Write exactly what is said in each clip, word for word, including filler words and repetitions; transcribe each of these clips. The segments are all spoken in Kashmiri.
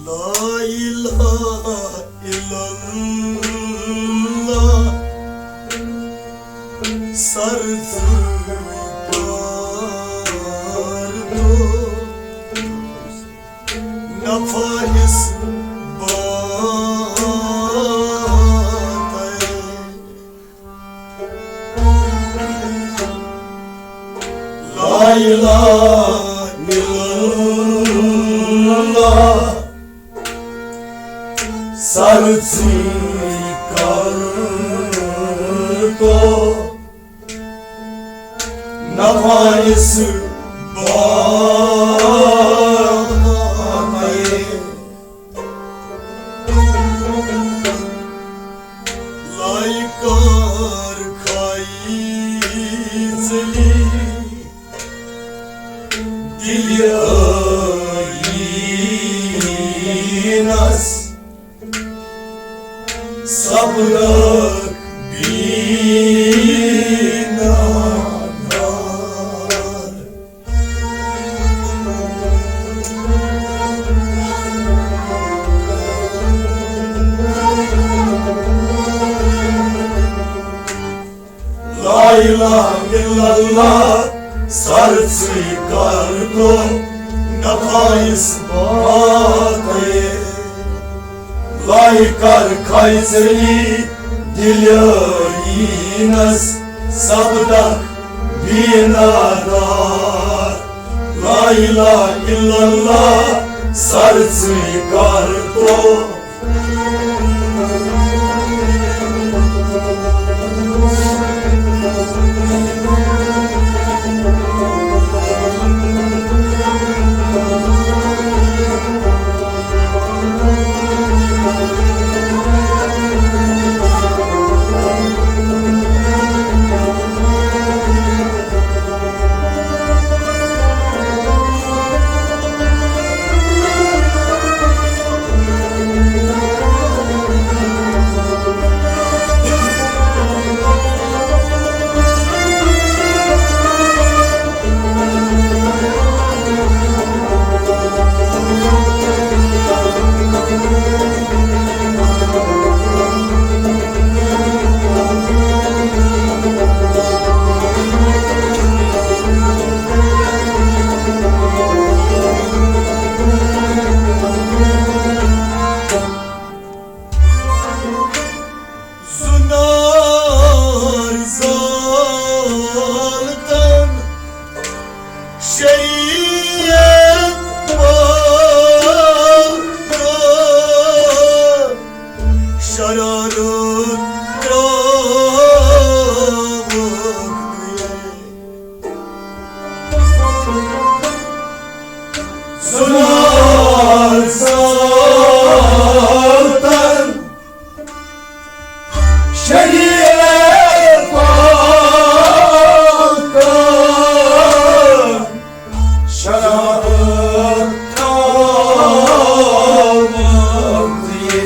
لا الہ الا اللہ، سر ژٕے کار تو نفع اثباتے۔ لا الہ الا اللہ، سر ژٕے کار تو نفع اثباتے۔ لایہِ کار خائی ژٔلی دِلہِ ٲییٖنس، سپدکھ بیٖنادار۔ لا الہ الا اللہ، سر ژٕے کار تو نفع اثباتے۔ لایہِ کار خائی ژٔلی دِلہِ ٲییٖنس، سپدکھ بیٖنادار۔ لا الہ الا اللہ، سر ژٕے کار تو۔ زنار زالتن شریعت پالتن، شرارت تراوکھ دُیے۔ زنار زالتن شریعت پالتن، شرارت تراوکھ دُیے۔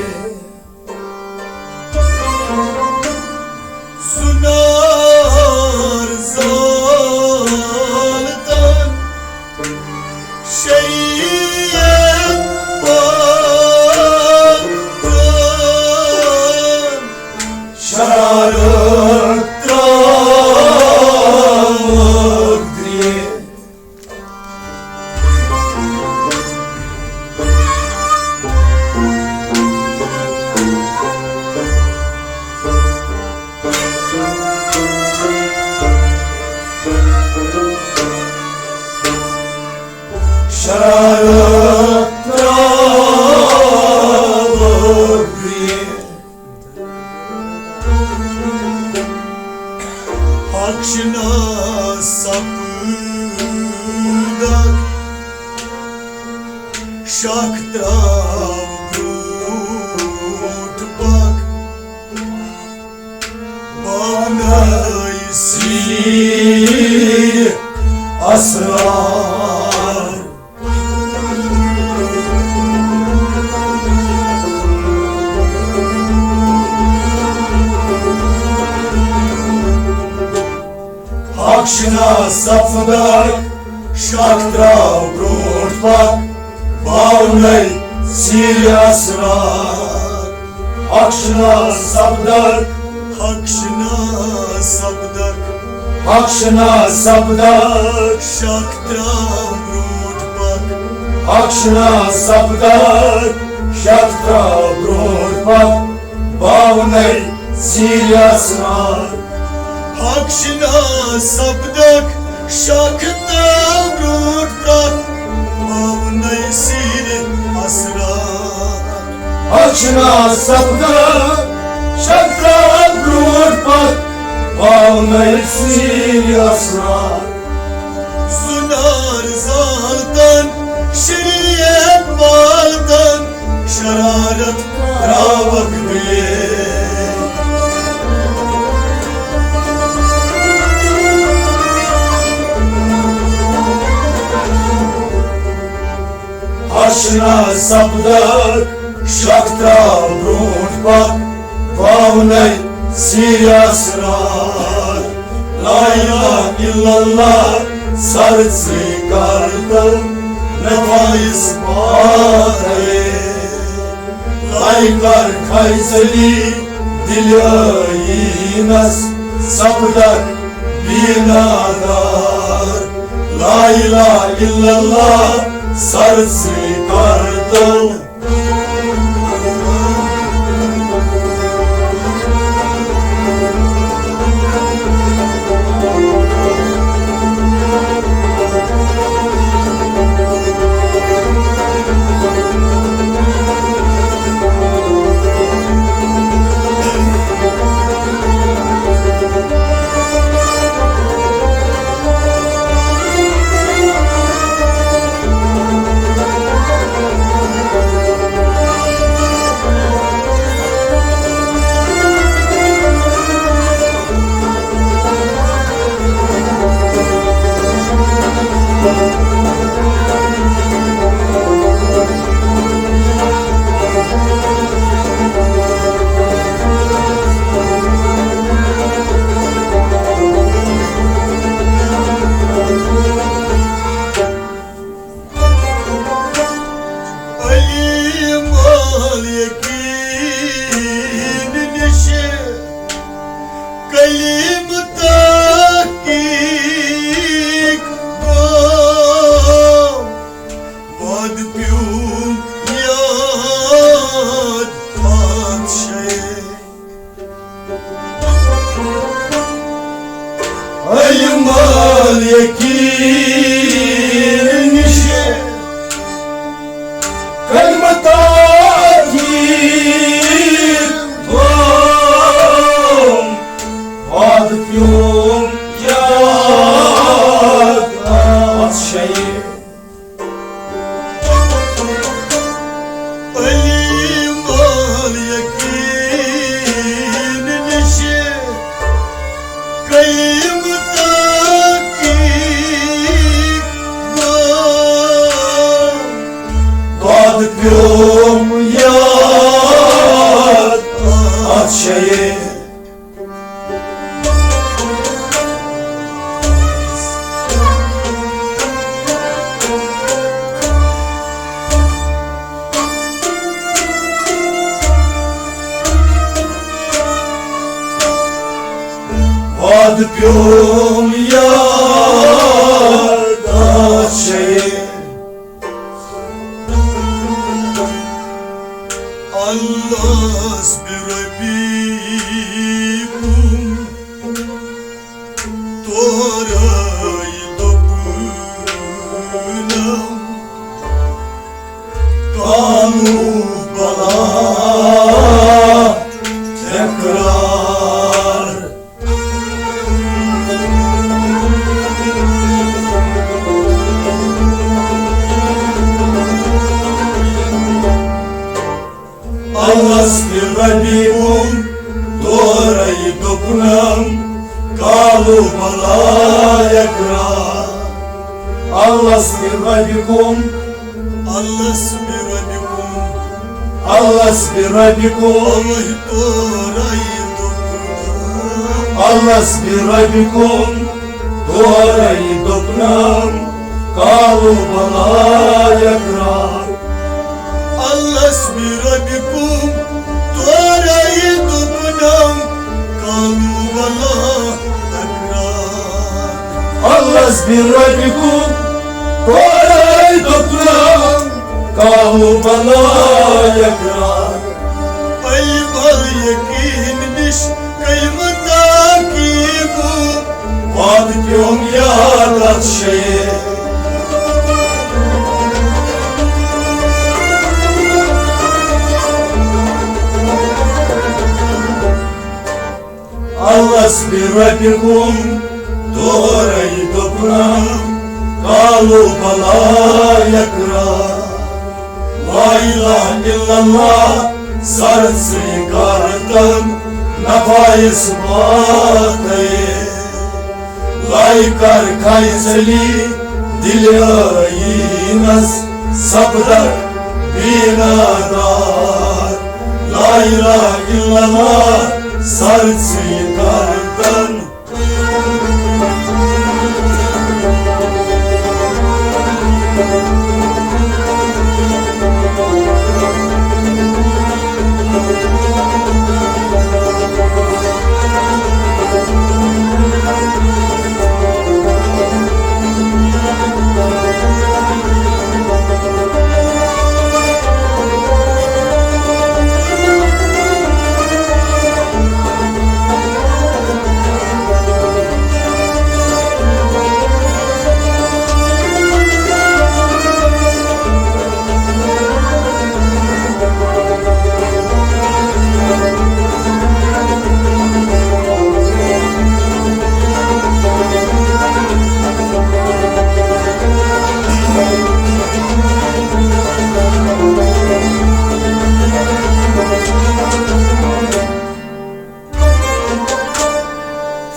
زنار زالتن شریعت پالتن، شرارت تراوکھ دُیے۔ شرارت تراوکھ دُیے۔ حق شناس سپدکھ، شاخ تراو برونٛٹھ پکھ، باونَے سیٖر اسرار۔ حق شناس سپدکھ، شاخ تراو برونٛٹھ پکھ، باونَے سیٖرِ اسرار۔ حق چھُنا سپدکھ، حق چھُنا سپدکھ، حق چھُنا سپدکھ۔ شک ترٛاو برٛونٛٹھ پکھ، حق چھُنا سپدکھ۔ شک ترٛاو برٛونٛٹھ پکھ، باونَے سیٖرِ اسرار۔ حق چھُنا سپدکھ، شک ترٛاو برٛونٛٹھ پکھ، باونَے سیٖرِ اسرار۔ حق چھُنا سپدکھ، شک ترٛاو برٛونٛٹھ پکھ، باونَے سیٖرِ اسرار۔ زُنار زالتن، شریعت پالتن، شرارت تراوک دلیل۔ حق چھُنا سپدکھ، شک ترٛاو برٛونٛٹھ پکھ، باونَے سیٖرِ اسرار۔ لا الہ الا اللہ سر ژٕے کر تل، مےٚ تھایس پاتے۔ لَے کر کھے ژٔلی دِلہِ ٲیٖنس، سپدکھ بیٖنادار۔ لا الہ الا اللہ سر ژٕے کر تل۔ علیم الیقین نِش کلیم تحقیق گوٚو، وعدٕ پیوٚم یاد پادشاہے۔ علم الیقین نِش کلمہٕ تحقیق گوٚو، وعدٕ پیوٚم یاد پادشاہے۔ علم الیقین نِش کلیم تحقیق گوٚو، دۄد پیوٚم یاد پادشاہے۔ وعدٕ پیوٚم یاد پادشاہے۔ ألست بربكم، تورے دوٚپنم، قالوا بلى، تكرار۔ ألست بربكم، تورے دوٚپنم، قالوا بلى، اقرار۔ ألست بربكم، ألست بربكم، ألست بربكم۔ تورے دوٚپنم، ألست بربكم، تورے دوٚپنم، قالوا بلى، اقرار۔ ربكم، تورے دوٚپنم، قالوا بلى تكرار۔ ألست بربكم، تورے دوٚپنم، قالوا بلى تكرار۔ أي بل يقين نش قيمة تاكيبو، وعد يوم يا تشيء۔ ألست بربكم، تورے دوٚپنم، قالوا بلى تكرار۔ لا إله إلا الله، سر ژٕ کر تن نفع اثبات۔ لے کر کھے ژٔلی دِلہِ ٲییٖنس، سپدکھ بینا دار۔ لا إله إلا الله، سر ژٕ کر تن۔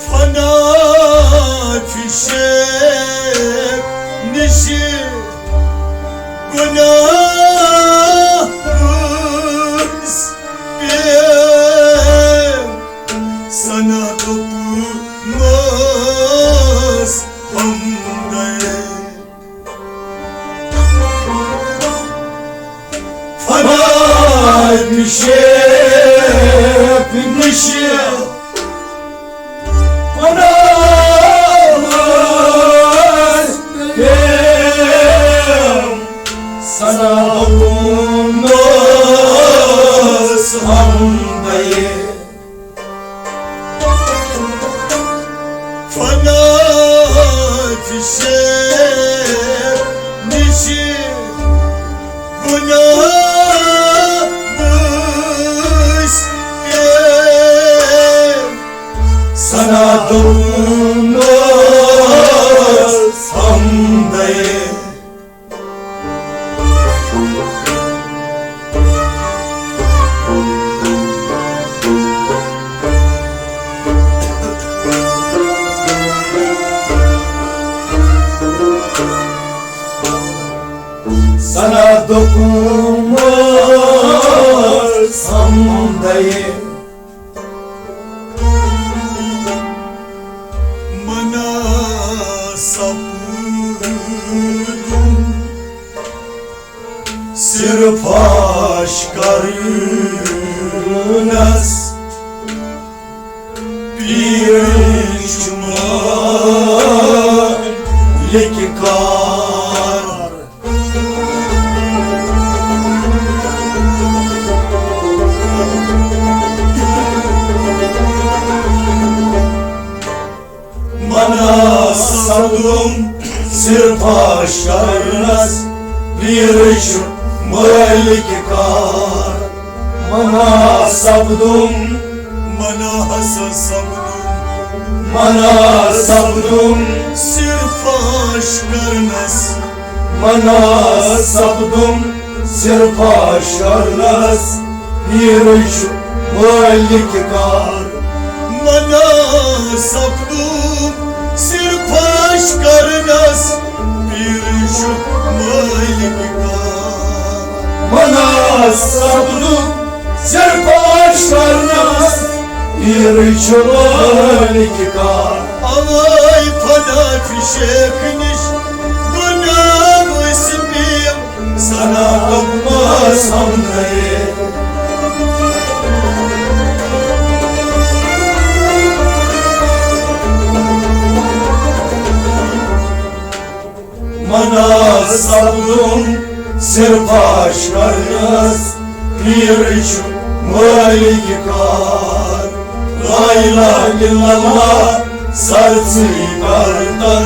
فنا فی شک نش گناہ گوس پیم، سنا دوٚپمس ہمدے۔ فنا فی شک نش گناہ گوس پیم، سنا دوٚپمس ہمدے۔ فنا فی شک نش گناہ گوس پیم، سنا دوٚپمس ہمدے۔ سنا دوٚپمس ہمدے۔ منا سپدم سر فاش کرنس، پیرنچ مالک کار۔ منا سپدم سر فاش کرنس، پیرنچ مالک کار۔ منا سپدم، منا ہسا سپدم، منا سپدم سر فاش کرنس، منا سپدم سر فاش کرنس، پیرنچ مالک کار۔ منا سپدم سر فاش کرنس، پیرنچ مالک کار۔ منا سپدم سر فاش کرنس، پیرنچ مالک کار۔ اوے فنا فی شک نش گناہ گوس پیم، سنا دوٚپمس ہمدے۔ منا سپدُن سر فاش کرنس، پیٖر چھُ مٲلِک کار۔ لا الہ الا اللہ سر ژٕے کر تن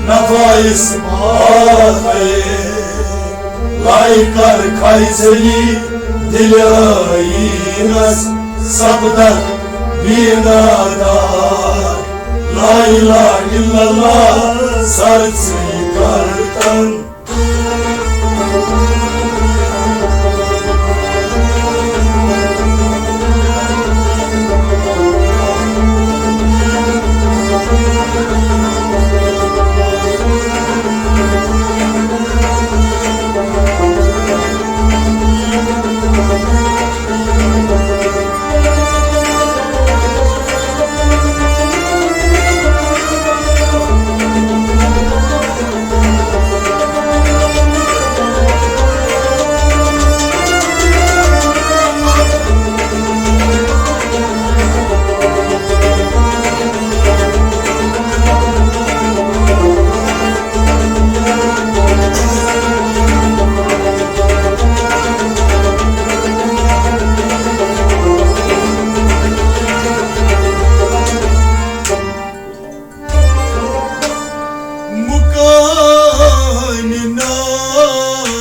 نفع اثبات۔ لائے کر کھے ژٔلی دل ٲیٖنس، سپدکھ بینا دار۔ لا الہ الا اللہ سر ژٕے کر تن۔ مکان ناسوت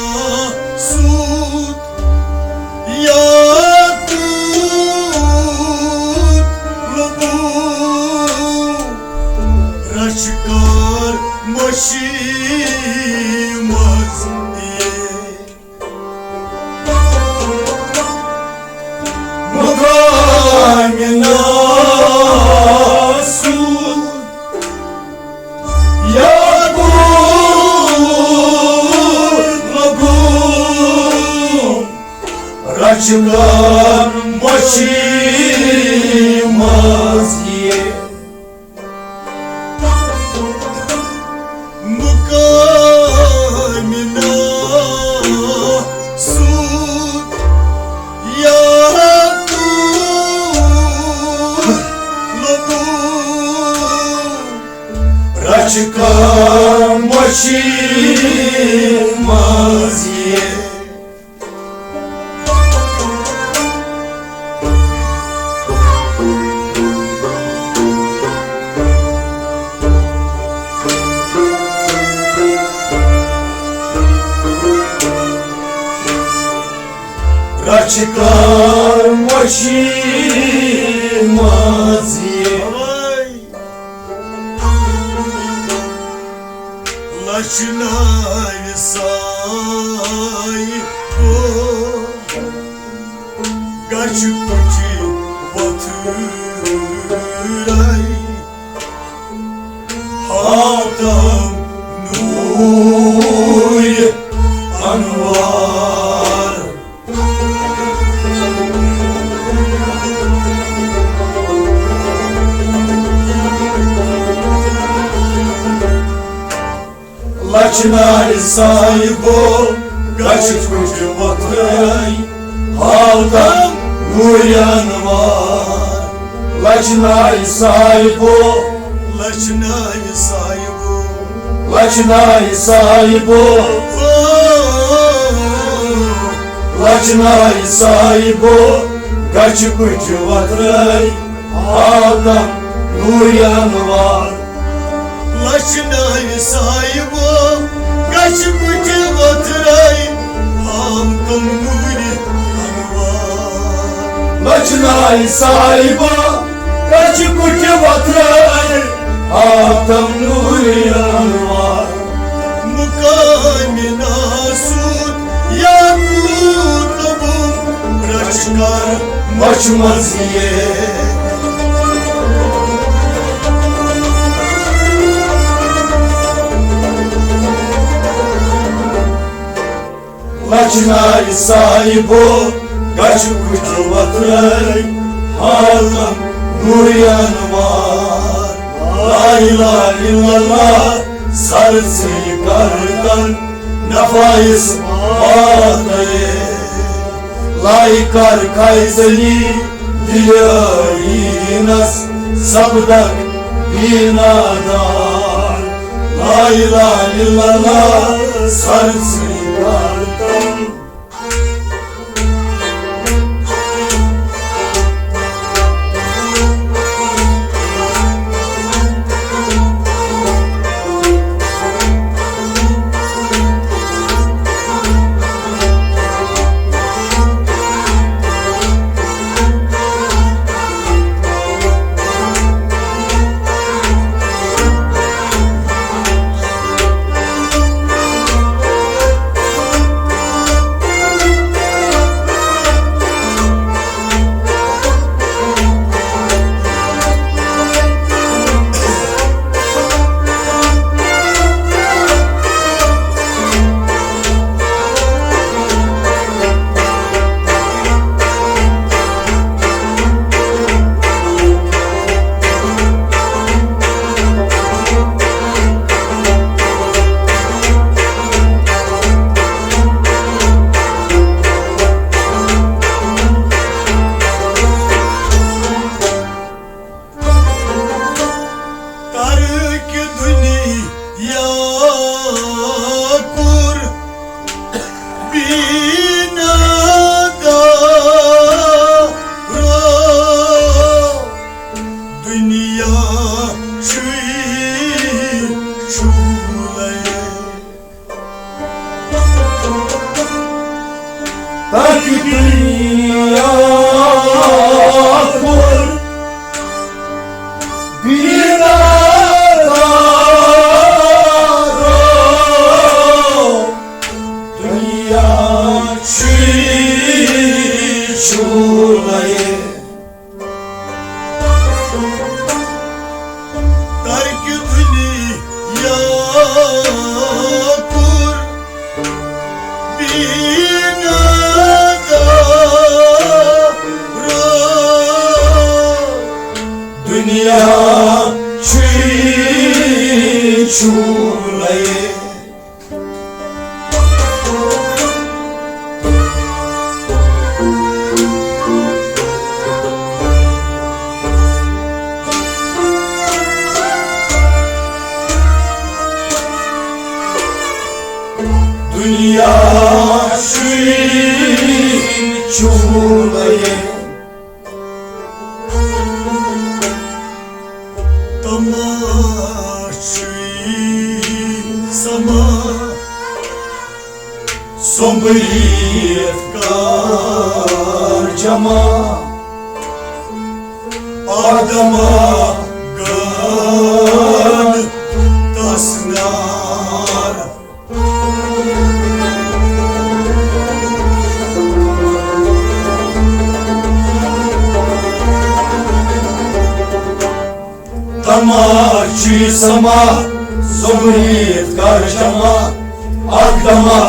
یاقوت لبو، رچھ کار مشی مز یہ۔ مقام ناسوت یاقوت لبو، رچھ کار مشی مز یہ۔ مقام ناسوت یاقوت لبو، رچھ کار مشی مز یہ۔ رچھ کار مشی مز یہ۔ لچھ ناوِ سایہِ گوٚو گچھ کُچہِ وۄتھرے۔ ہاتم نوٗرِ انوار۔ لچھ ناوِ سایہِ گوٚو گچھ کُچہِ وۄتھرے، ہاتم نوٗرِ انوار۔ لچھ ناوِ سایہِ گوٚو، لچھ ناوِ سایہِ گوٚو، لچھ ناوِ سایہِ گوٚو، لچھ ناوِ سایہِ گوٚو گچھ کُچہِ وۄتھرے، ہاتم نوٗرِ انوار۔ لچھ ناوِ سایہِ گوٚو گچھ کُچہِ وۄتھرے، ہاتم نوٗرِ انوار۔ لچھ ناوِ سایہِ گوٚو گچھ کُچہِ وۄتھرے، ہاتم نوٗرِ انوار۔ مقام ناسوت یاقوت لبو، رچھ کار مشی مز یہ۔ لچھ ناوِ سایہِ گوٚو گچھ کُچہِ وۄتھرے، ہاتم نوٗرِ انوار۔ لا الہ الا اللہ سر ژٕے کر تن نفع اثبات۔ لائے کر کھے ژٔلی دل ٲیٖنس، سپدکھ بینا دار۔ لا الہ الا اللہ، سر ژٕے کر تنگ۔ ترک دنیا کوٚر بیٖنادارو، دنیا چھُے شُہلے۔ تاکہِ دنیا کوٚر بیٖنادارو، دنیا چھُے شُہلے۔ ترک دنیا کوٚر بیٖنادارو، دنیا چھُے شُہلے۔ دنیا چھُے شُہلے۔ تماشہٕ سما سوٚمبرِتھ کر جمع، آدما گنڈ تسنار۔ تماشہٕ سما سوٚمبرِتھ کر جمع، اکھ دما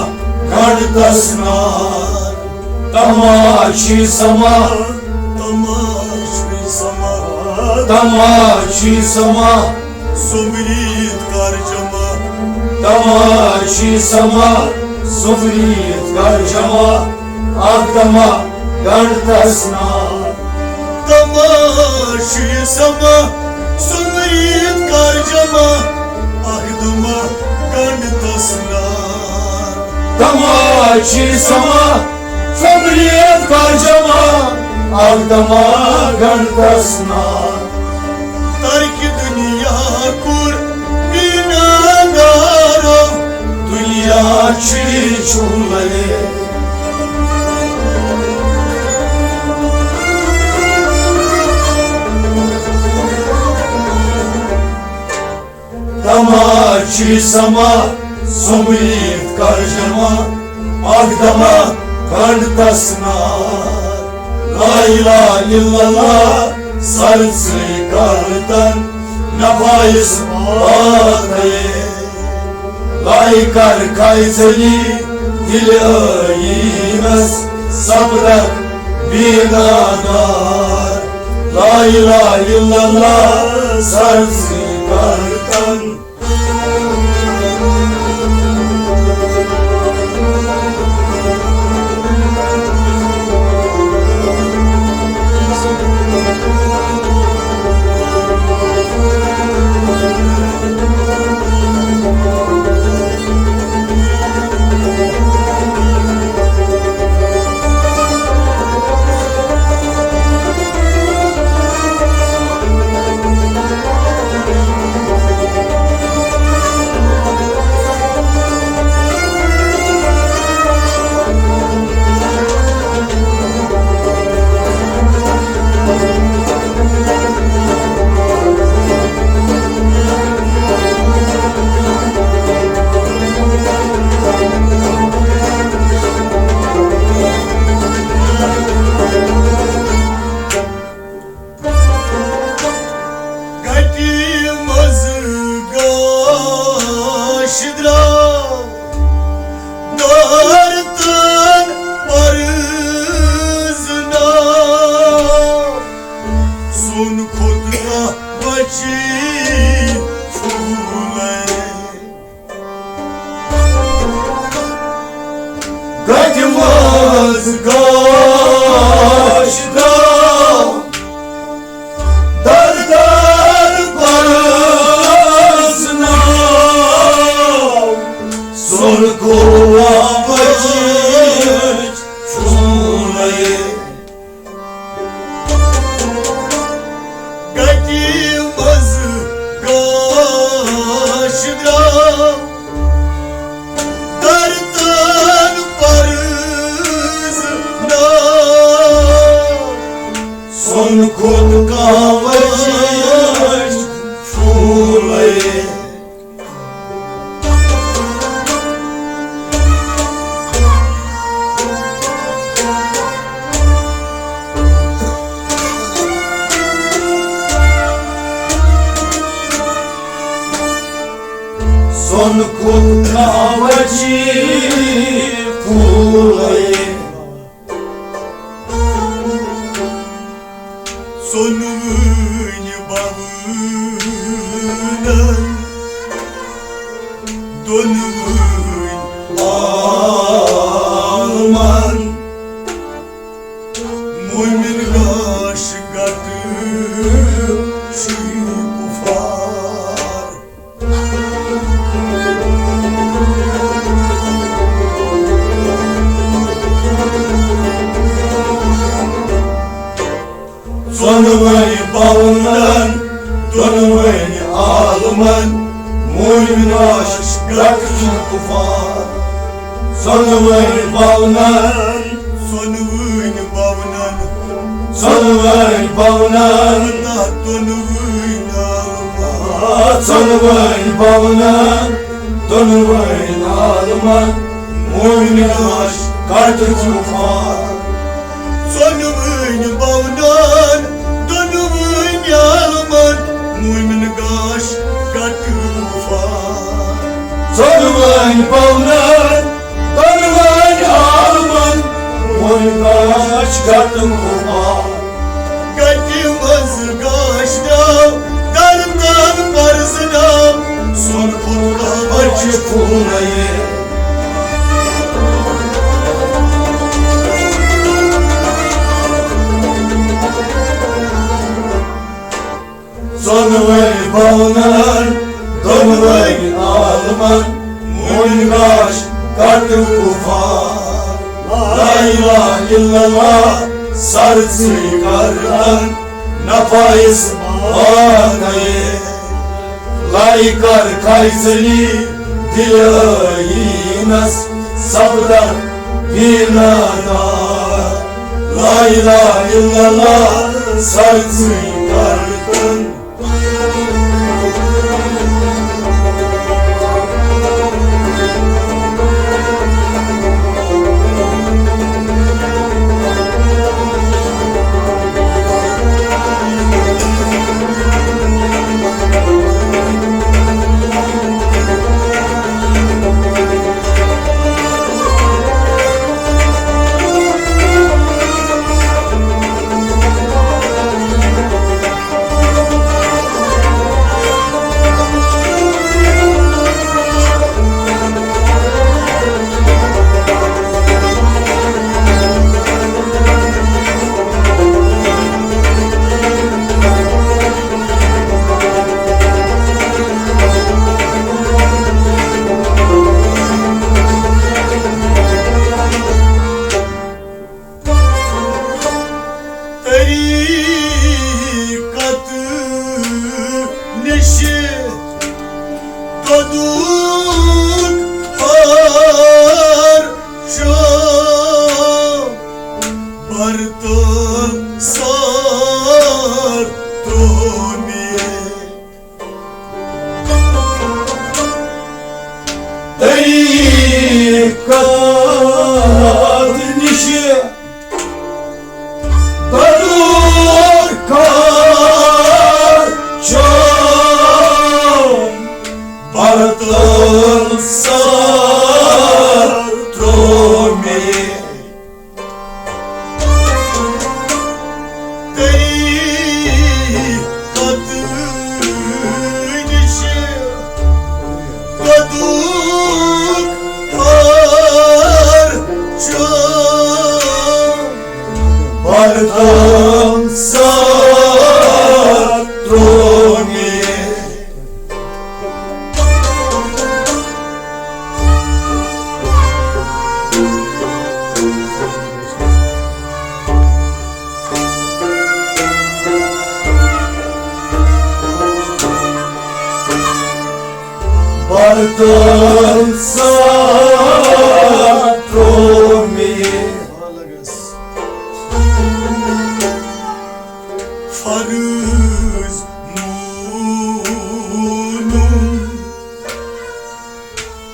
گنڈ تسنار۔ تماشہٕ سما، تماشہٕ سما، تماشہٕ سما سوٚمبرِتھ کر جمع، تماشہٕ سما سوٚمبرِتھ کر جمع، اکھ دما گنڈ تسنار۔ تماشہٕ سما سوٚمبرِتھ کر جمع، اکھ دما گنڈ تسنار۔ تماشہٕ سما سوٚمبرِتھ کر جمع، اکھ دما گنڈ تسنار۔ ترک دنیا کوٚر بیٖنادارو، دنیا چھُے شُہلے۔ تماشہٕ سما سوٚمبرِتھ کر جمع، اکھ دما گنڈ تسنار۔ لا الہ الا اللہ، سر ژٕے کر تنگ، نفایس باتھے۔ لایہِ کر کھے ژٔلی دِلہِ ٲییٖنس، سپدکھ بیٖنادار۔ لا الہ الا اللہ، سر ژٕے کر تنگ۔ گاش درٛاو، در در پرٛزناو، سۄن کھوٚل بچی پھوٗلے۔ گٹہِ منٛز گاش درٛاو، در در پرٛزناو، سۄن کھوٚل کاوش پھوٗلے۔ سۄن کھوٚل کاوچی پھوٗلے۔ ژۄنوٕنۍ بونن، دۄنوٕنۍ عالمن، مومن گاش گٹہٕ چھُے کفار۔ ژۄنوَے بونن، دۄنوَے عالمن، مومن گاش گٹہٕ چھُے کفار۔ ژۄنوَے بونن، ژۄنوٕنۍ بونن، ژۄنوَے بونن، تہٕ دۄنوٕنۍ عالمن۔ آ، ژۄنوَے بونن، دۄنوَے عالمن، مومن گاش گٹہٕ چھُے کفار۔ ژۄنوٕنۍ بونن، دۄنوٕنۍ عالمن، مومن گاش گٹہٕ چھُے کفار۔ ژۄنوٕنۍ بونن، دۄنوٕنۍ عالمن، مومن گاش گٹہٕ چھُے کفار۔ گٹہِ منٛز گاش درٛاو، در در پرٛزناو، سۄن کھوٚل بچی پھوٗلے۔ ژۄنوَے بونن، دۄنوَے عالمن، مومن گاش گٹہٕ چھُے کفار۔ لا الہ الا اللہ سر ژٕے گردن، نفایس باقی۔ لایہِ کر کھے ذلیل دِل ٲییٖنس، سپدکھ بیٖنادار۔ لا الہ الا اللہ سر ژٕے گردن۔ تام سر ترٛوو مےٚ۔ بردم سر ترٛوو مےٚ۔ فرض مونُم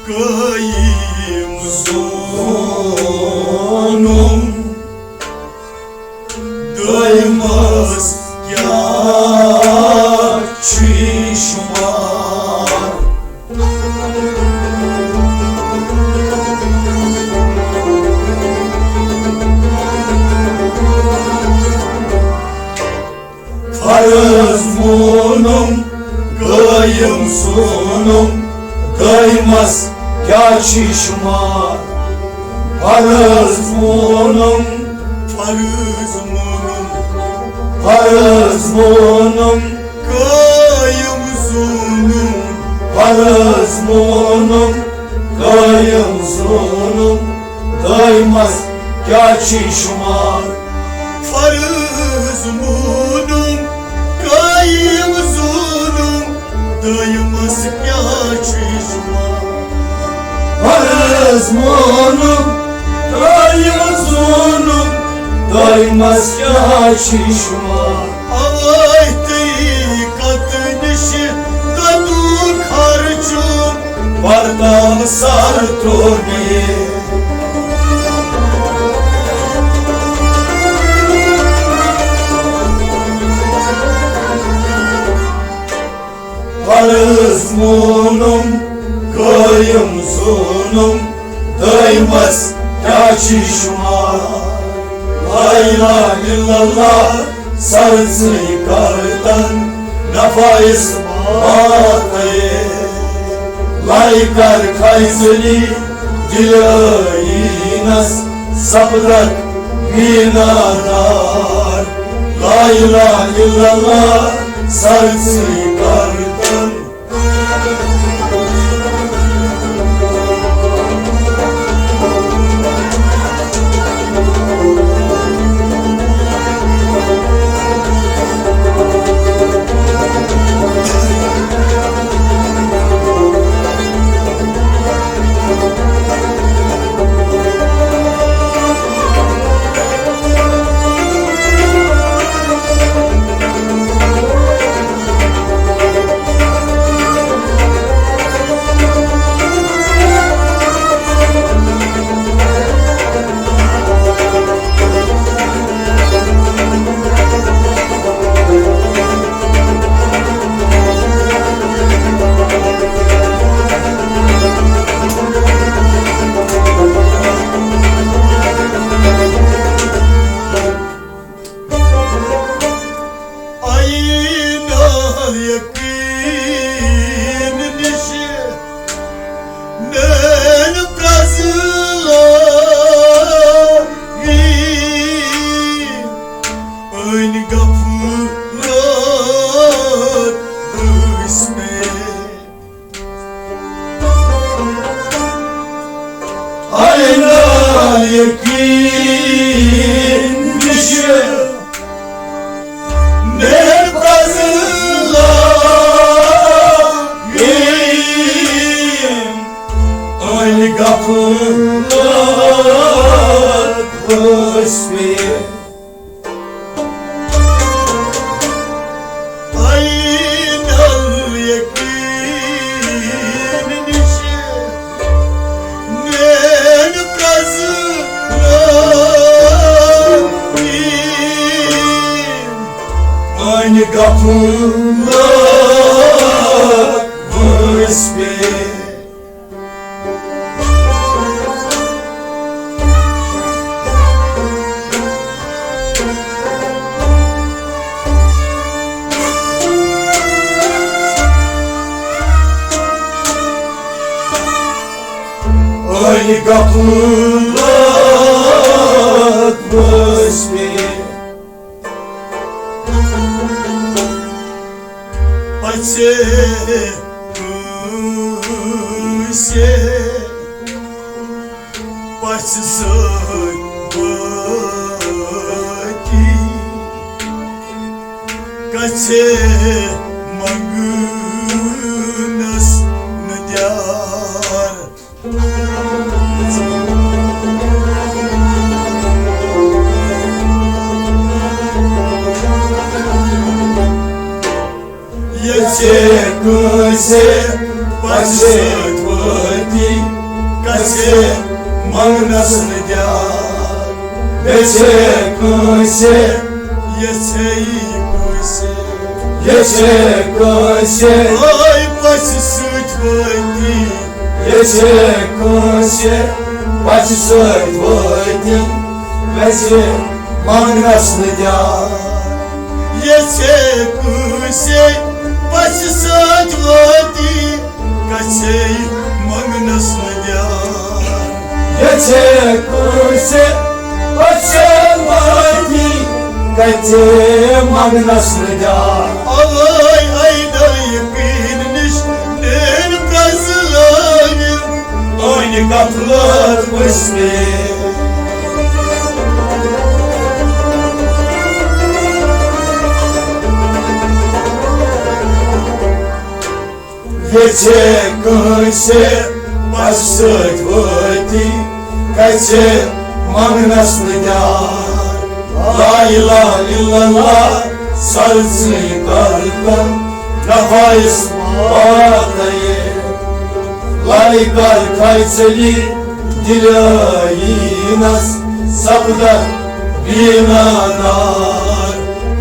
قٲیِم زونُم۔ دوٚیمس کیٛاہ چھُے شُمار؟ فرض مونُم، قٲیِم زونُم، دوٚیمس کیٛاہ چھُے شُمار؟ فرض مونُم، فرض مونُم، فرض مونُم، قٲیِم زونُم، فرض مونُم، قٲیِم زونُم، دوٚیمس کیٛاہ چھُے شُمار؟ فرض مونُم، قٲیِم زونُم، دوٚیمس کیٛاہ چھُے شُمار؟ فرض مونُم، قٲیِم زونُم، دوٚیمس کیٛاہ چھُے شُمار؟ اوے طریقت نِش دتوٗ خرچُم، بردم سر ترٛوو مےٚ۔ فرض مونُم، قٲیِم زونُم، دوٚیمس کیٛاہ چھُے شُمار؟ لا الہ الا اللہ، سر ژٕے کردن نفع اثبات۔ لے کر کھے ذلیل دل ٲییٖنس، سپدکھ میٖنادار۔ لا الہ الا اللہ، سر ژٕے کردن۔ عین الیقین نِش میٲنۍ پرٛزٕ لٲگۍ، أنۍ غفلت ٲسۍ مےٚ۔ عین الیقین نِش میٲنۍ پرٛزٕ لٲگۍ، أنۍ غفلت ٲسۍ مےٚ۔ عین الیقین نِش میٲنۍ پرٛزٕ لٲگۍ، أنۍ غفلت ٲسۍ مےٚ۔ أنۍ غفلت ٲسۍ مےٚ۔ ژےٚ کٲنٛسہِ پژھِ سۭتۍ وٲتی، گژھِ منٛگنس نہٕ دیار۔ یژھے کٲنٛسہِ پژھِ سۭتۍ وٲتی، گژھِ منٛگنس نہٕ دیار۔ یژھے کٲنٛسہِ، یژھے کٲنٛسہِ، یژھے کٲنٛسہِ، آے پژھِ سۭتۍ وٲتی۔ یژھے کٲنٛسہِ پژھِ سۭتۍ وٲتی، گژھِ منٛگنس نہٕ دیار۔ یژھے کٲنٛسہِ پژھِ سۭتۍ وٲتی، گژھِ منٛگنس نہٕ دیار۔ یژھے کٲنٛسہِ پژھِ وٲتی، گژھِ منٛگنس نہٕ دیار۔ اوے اے دل یقین نش نین پرزلٲوِم، أنۍ غفلت پٔژھمہِ۔ یژھے کٲنٛسہِ پژھِ سۭتۍ وٲتی، گژھِ منٛگنس نہٕ دیار۔ لا الہ الا اللہ سرسٕے کر تم نفایس پاتے۔ لالہِ کر کھیژلی دِلٲیی نس سپدت بینا نار۔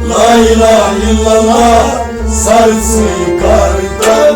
لا الہ الا اللہ سرسٕے کر تم۔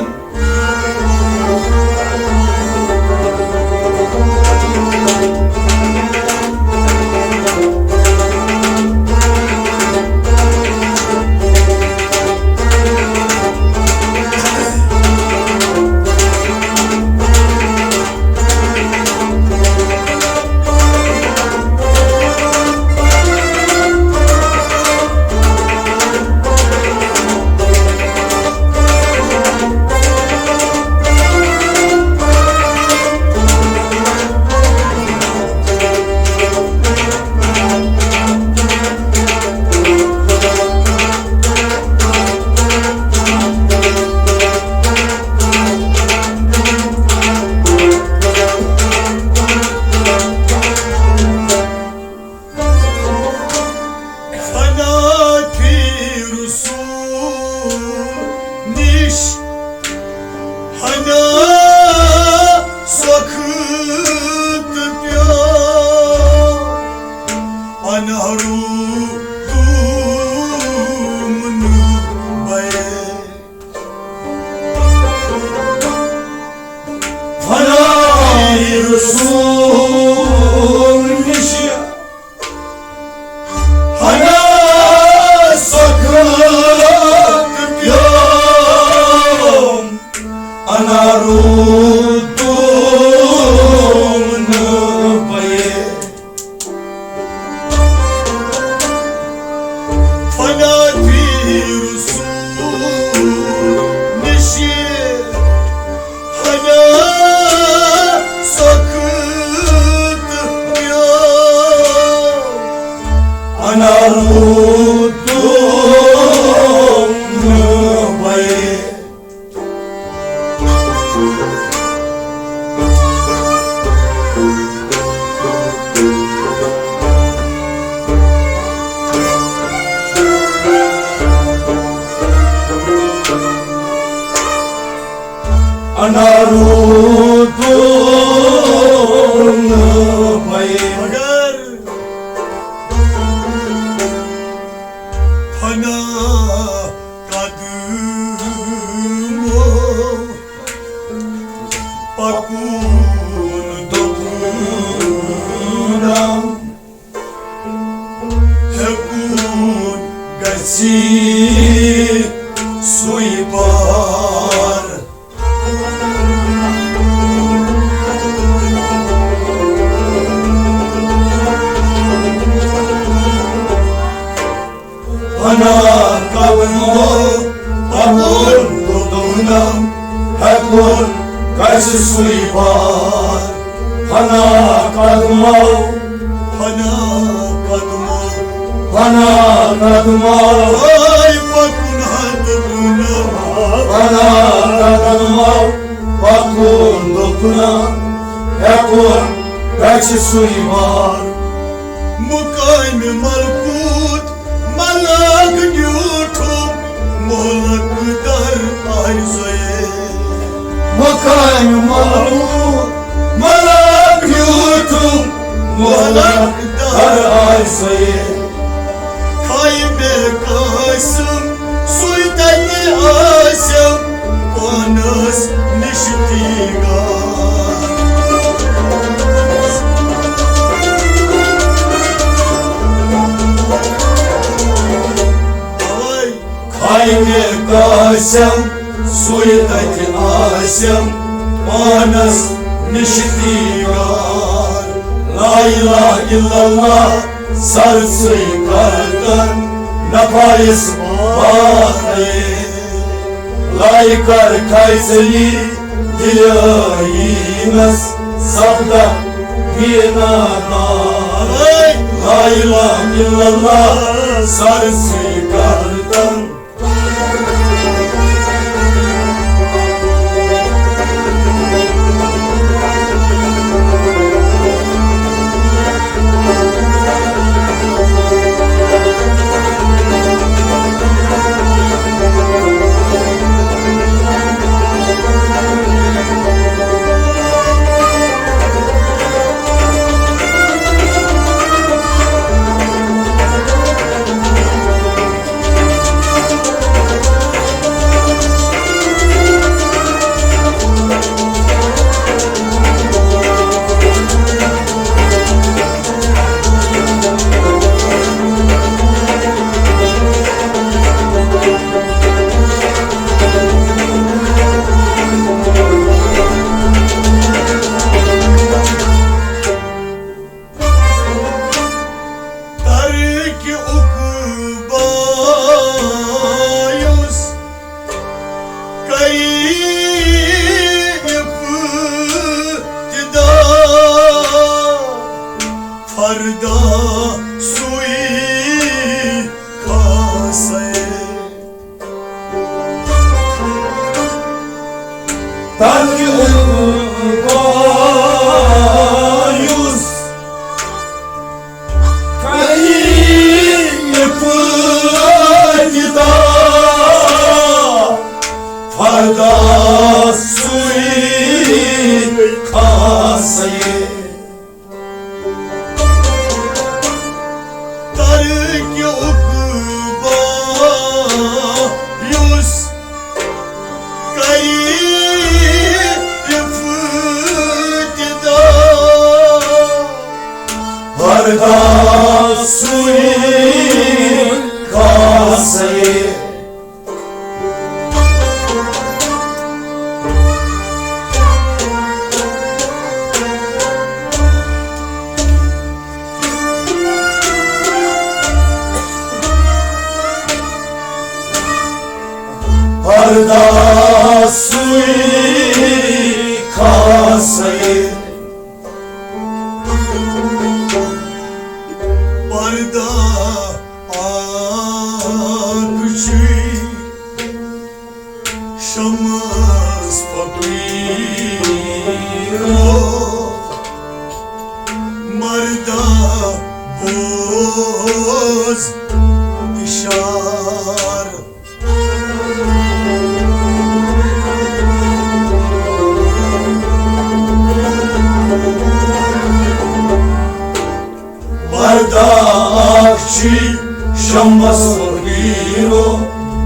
فنا فی رسول نش ہنا سخت پیو، انہرو دوم نہٕ بے۔ فنا رسول نش ہنا سخت پیوم، انہرو دوم نہٕ بے۔ فنا فی رسول نش ہنا سخت پیو، انہرو دوم نہٕ بے۔ انہرو دوم نہٕ بے۔ مگر فنا قدمو پکون دۄکھٕ رنگ، ہیوٚکُن گژھی سُے پار۔ فنا قدمو پکون اَسہِ سُے بار۔ فنا قدمو، فنا قدمو، فنا قدمو۔ ہاے پکُن ہتہٕ گُناہ۔ فنا قدمو، پکُن دُکنا۔ ہیٚکُن گژھِ سُے بار۔ مقامِ ملکوت ملک نیوٗٹھُم ملک در عرضے۔ مقامِ ملکوت ملک نیوٗٹھُم ملک در عرضے۔ کھاے مےٚ قاسم سُے تَتہِ آسٮ۪م پانَس نِش تیٖگا۔ اوے۔ کھاے مےٚ قاسم سُے تَتہِ آسٮ۪م پانَس نِش تیٖگا۔ لا الہ الا اللہ سر سُے کر کر نفایس بارے۔ لائے کر کھاے ژلی دِلٲیی نس سپدہ بینا دار۔ لا الہ الا اللہ سر سُے کر کر۔ ترک عقبا یُس کری ابتدا، فردا سُے کھسے۔ تَتھ عقبا یُس کَرِ ابتدا، فردا سُے کھسے۔ ترک عقبا یُس کری ابتدا، فردا سُے کھسے۔ فردا سُے کھسے۔ پردہ اکھ چھُے شمس فقیرو، مردہ بوز اشار۔ پردہ اکھ چھُے شمس فقیرو،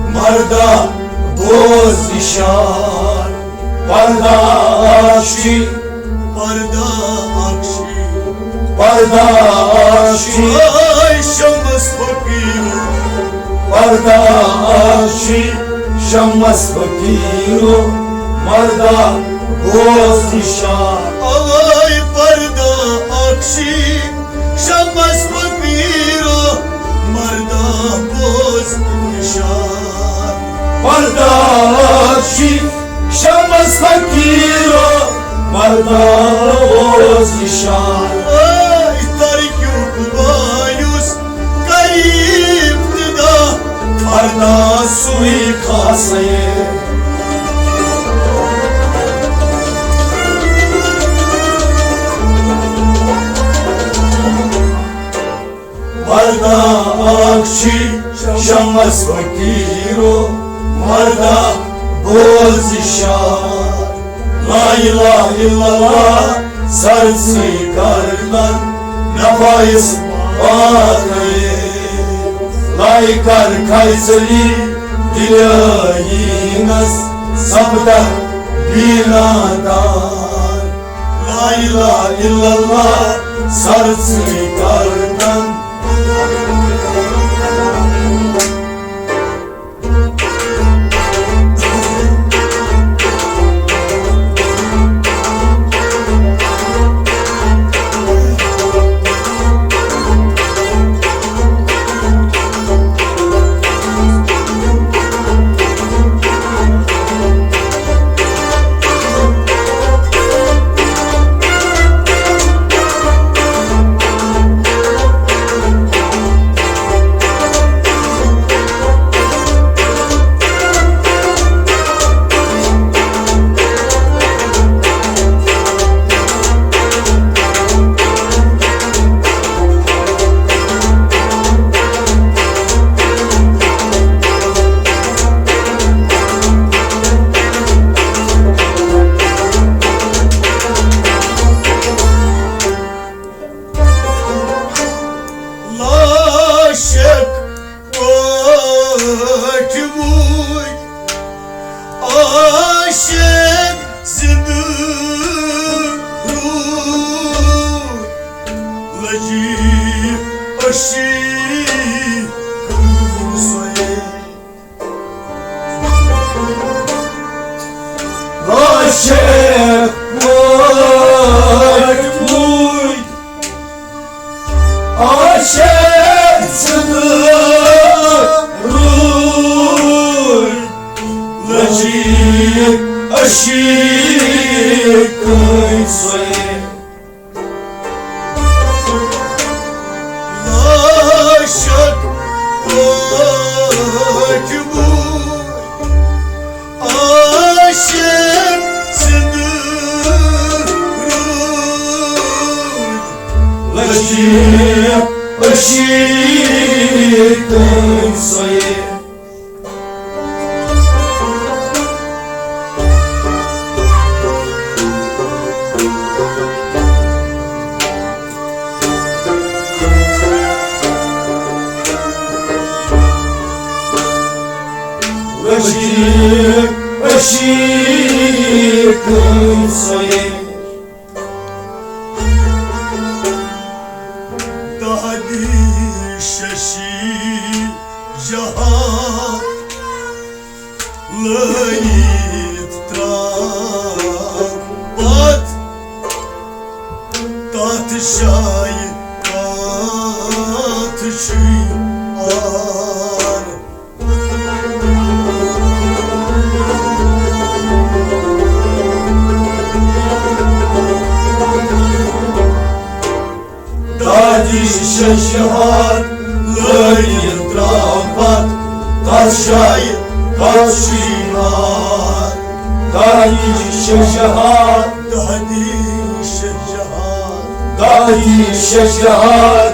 مردہ بوز اشار۔ پردہ اکھ چھُے، پردہ اکھ چھُے، پردہ اکھ چھُے۔ اے شمس فقیرو، پردہ اکھ چھُے شمس فقیرو، مردہ بوز اشار۔ اوے پردہ اکھ چھُے شمس فقیرو، مردہ بوز اشار۔ پردہ اکھ چھُے شمس فقیرو، پردہ اوس یہِ شان۔ أتھۍ ترکیُک مایوس کر ابتدا، پردہ سُے کھاسے۔ پردہ اکھ چھی شمس فقیرو، پردہ بوز شاد۔ لا الہ الا اللہ سر سے گردن نفائس پاکے۔ لائے کر کھیزلی دل اینس سپدہ بینا دار۔ لا الہ الا اللہ سر سے گردن۔ لا شک پٲٹھۍ وُچھ عاشق زِندٕ روٗد، لٔجی عشیٖق سۄے۔ عاشق پٲٹھۍ وُچھ عاشق زِندٕ روٗد، لٔجی عشیٖق سۄے۔ لا شک پٲٹھۍ وُچھ عاشق زِندٕ روٗد، لٔجی عشیٖق سۄے۔ عشیٖق، عشیٖق سۄے۔ دادی ششی جہاں لٲیِتھ ترٛاو پتھ تتھ جایہِ، تتھ چھُے عار۔ دادی ششہار لٲگِتھ درٛاو پتھ تتھ جایہِ، تتھ چھُے عار۔ دادی ششہار، دادی ششہار، دادی ششہار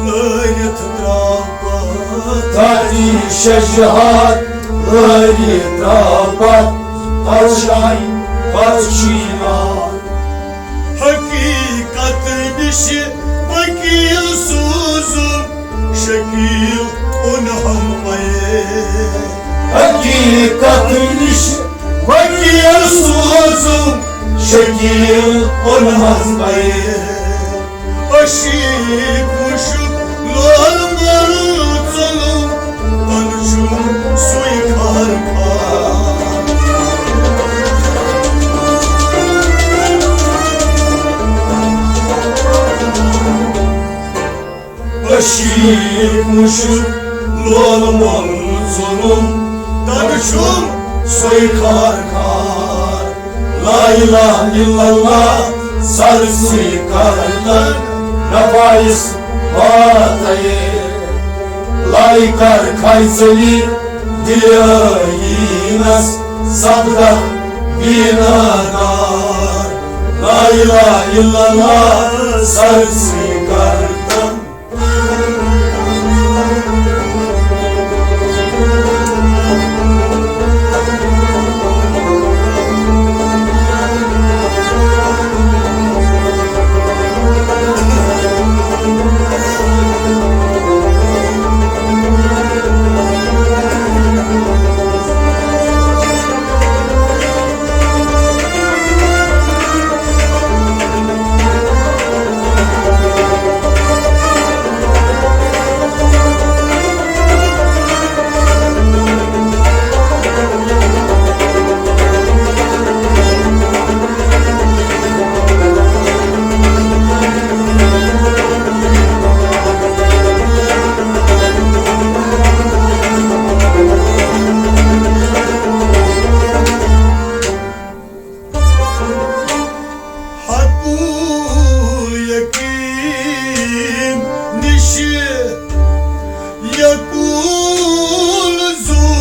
لٲگِتھ درٛاو پتھ، دادی ششہار لٲگِتھ درٛاو پتھ تتھ جایہِ، تتھ چھُے عار۔ حقیقت نِش وکیل سوزُم، شکیل اوٚنہم پے۔ حقیقت نِش وکیل سوزُم، شکیل اوٚنہم پے۔ عشیٖق مُشُک لول مول ژوٚلُم، تَنہٕ چھُم سُے خار خار۔ عشیٖق مُشُک لول مول ژوٚلُم، تَنہٕ چھُم سُے خار خار۔ لا الہ الا اللہ، سر سُے کردن نفایس واتیے۔ لایکار کھایژلی دلیرینس سپدہ بینا دار۔ لا الہ الا اللہ، سر سُے کردن۔ حقُ یقین نِش یقُل زونُم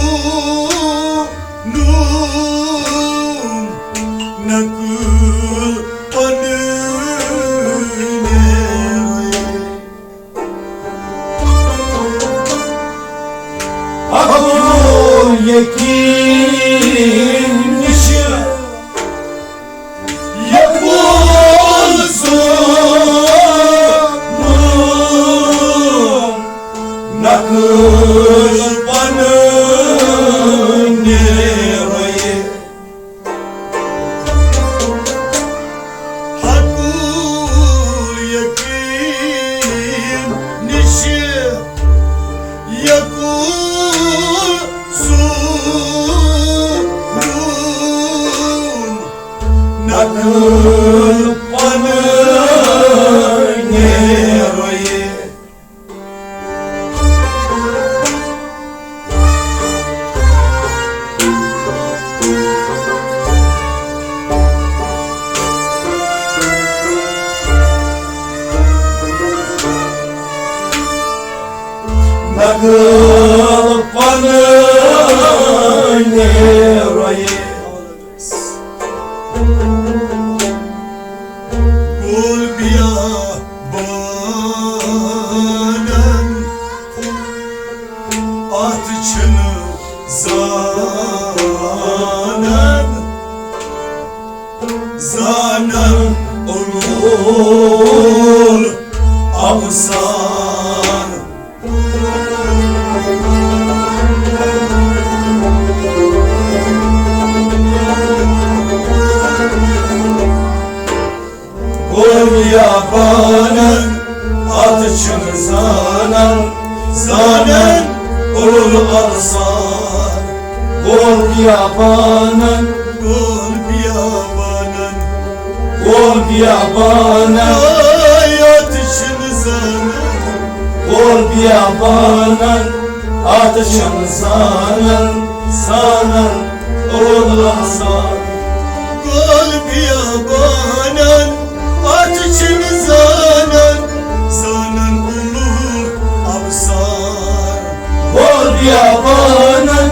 نقل پنٕنۍ۔ حقُ یقین نِش یقُل زونُم نقل پنٕنۍ۔ حقُ یقین نِش یقُل زونُم نقل پنٕنۍ۔ نقل پنٕنۍ۔ گول بیابانن، اتھ چھِنہٕ زانان، زانان اولوٗل افسانہٕ۔ گول بیابانن، اتھ چھِنہٕ زانان، زانان اولوٗل افسانہٕ۔ گول بیابانن، گول بیابانن، گول بیابانن، آے اتھ چھِنہٕ زانان۔ گول بیابانن، اتھ چھِنہٕ زانان، زانان اولوٗل افسانہٕ۔ گول بیابانن، اتھ چھِنہٕ زانان، زانان اولوٗل افسانہٕ۔ گول بیابانن،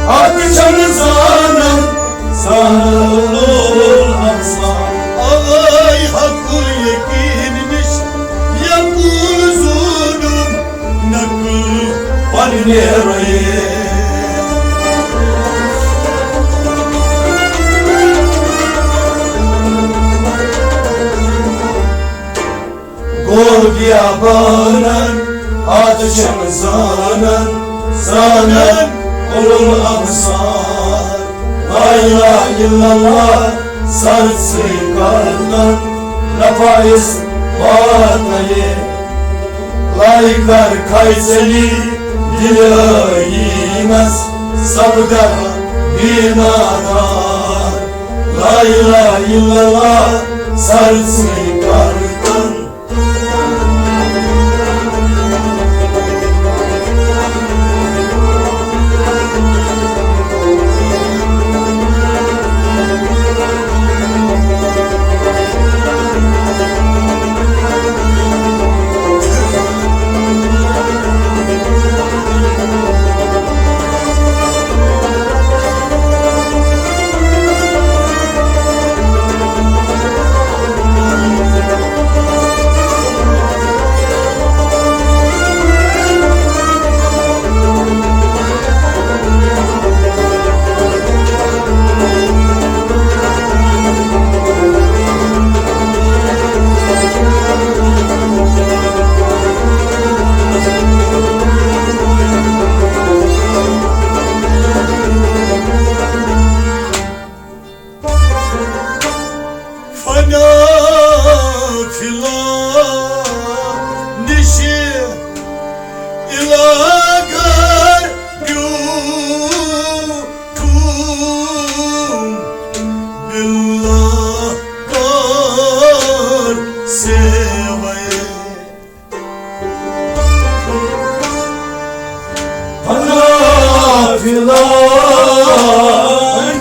اتھ چھِنہٕ زانان، زانان اولوٗل افسانہٕ۔ اوے حقُ یقین نِش یقُل زونُم نقل پنٕنۍ۔ گول بیابانن، اتھ چھِنہٕ زانان، زانان اولوٗل افسانہٕ۔ لا الہ الا اللہ، سر سُے کردن نفایس واتیے۔ لایکار کھایژلی دلیرینس سپدہ بینا دار۔ لا الہ الا اللہ، سر سُے کردن۔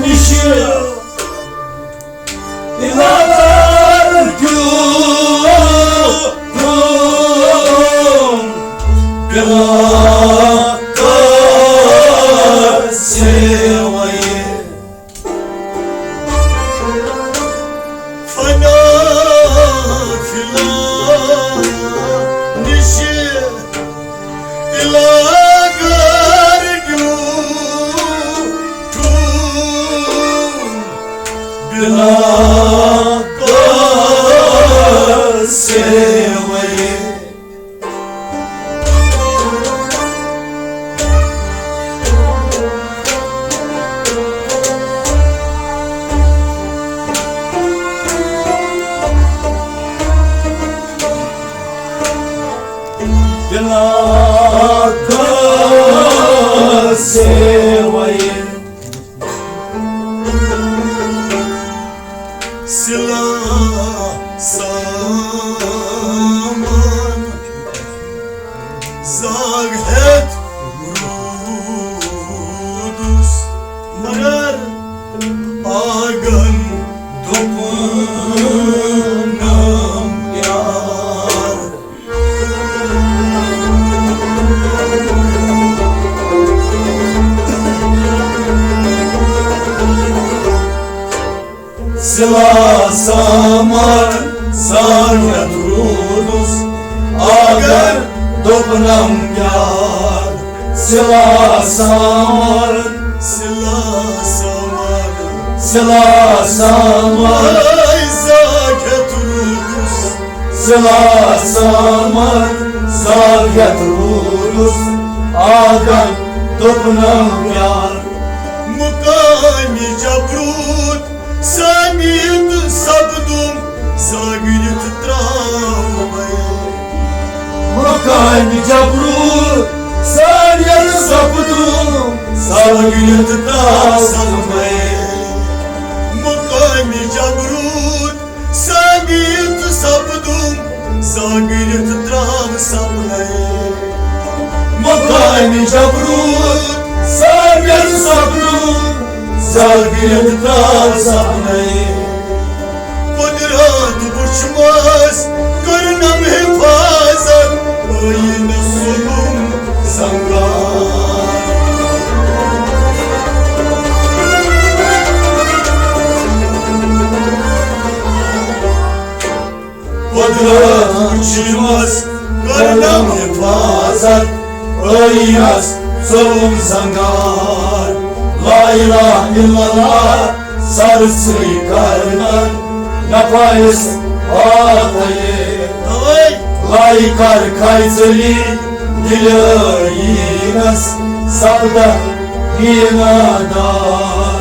نِشہِ علاقہٕ کیُتھ پیوٚم علاقہٕ سیوَے۔ فنا فِلان نِشہِ علاقہٕ کیُتھ بِلا کٲنٛسہِ وَیہِ۔ بِلا کٲنٛسہِ وَیہِ۔ سِلا سامان زاگ ہٮ۪تھ روٗدُس، مگر آگن دوٚپُن یار۔ سِلا سامان سان ہٮ۪تھ روٗدُس، آگن دوٚپنم یار۔ سِلا سامان، سِلا سامان، سِلا سامان۔ سِلا سامان زاگ ہٮ۪تھ روٗدُس، آگن دوٚپنم یار۔ مُقامِ جبروٗت سمیت سپدُم زاگرِتھ ترٛاوَے۔ مُقامِ جبروٗت سمیت سپدُم زاگرِتھ ترٛاوَے۔ مُقامِ جبروٗت سمیت سپدُم زاگرِتھ ترٛاو سپنے۔ مُقامِ جبروٗت سمیت سپدُم زاگرِتھ ترٛاو سپنے۔ قۄدرت وُچھمس کٔرنم حفاظت، ٲیٖنس سُلُم زنگار۔ قۄدرت وُچھمس کٔرنم حفاظت، ٲیٖنس سُلُم زنگار۔ لا الہ الا اللہ سر سٕے کرنن نفایس آتھے۔ اوے۔ لایہِ کر کھژلی دِلٲیی نس سپدہ دیٖنہ دار۔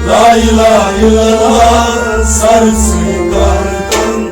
لا الہ الا اللہ سر سٕے کرنن۔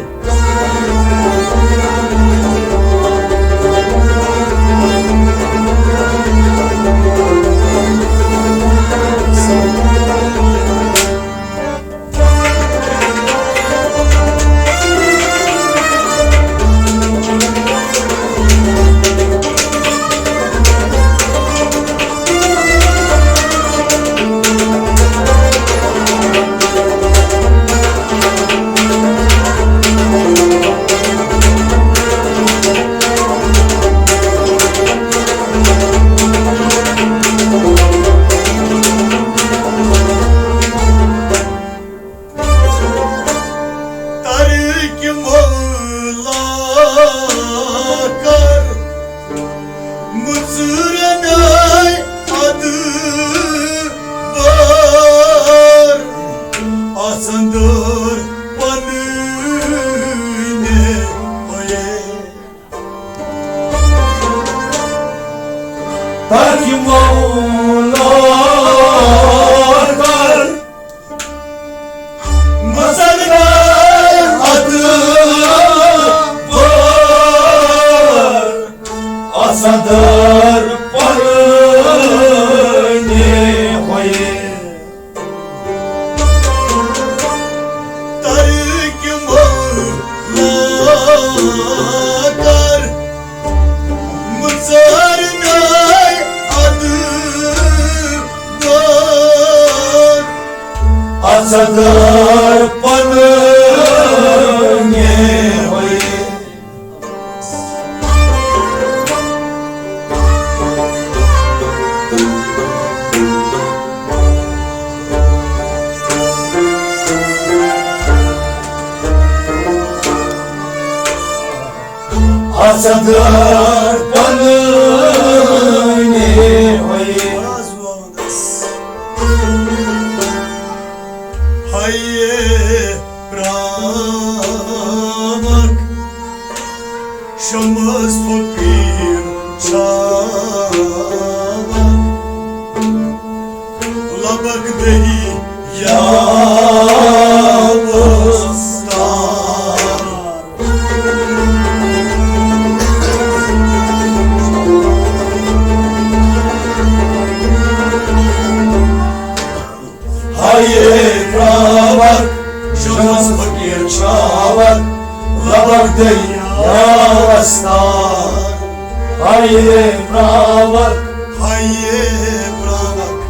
ترک مولا کر مُژرنَے ادٕ بار آسن دٲر پنٕنۍ ہوے۔ تاکہِ مولا کر مُژرنَے ادٕ بار آسن دٲر پنٕنۍ ہوے۔ ترک مولا کر مُژرنَے ادٕ صدر پنٕنۍ ہوے۔ آ صدر پنٕنۍ ہوے۔ ہیے پرٛاوَکھ شمس فقیٖر چھاوَکھ، لبک دٔری یا وۄستار۔ ہیے پرٛاوَکھ شمس فقیٖر چھاوَکھ، لبک دٔری یا وۄستار۔ ہیے پرٛاوَکھ، ہیے پرٛاوَکھ،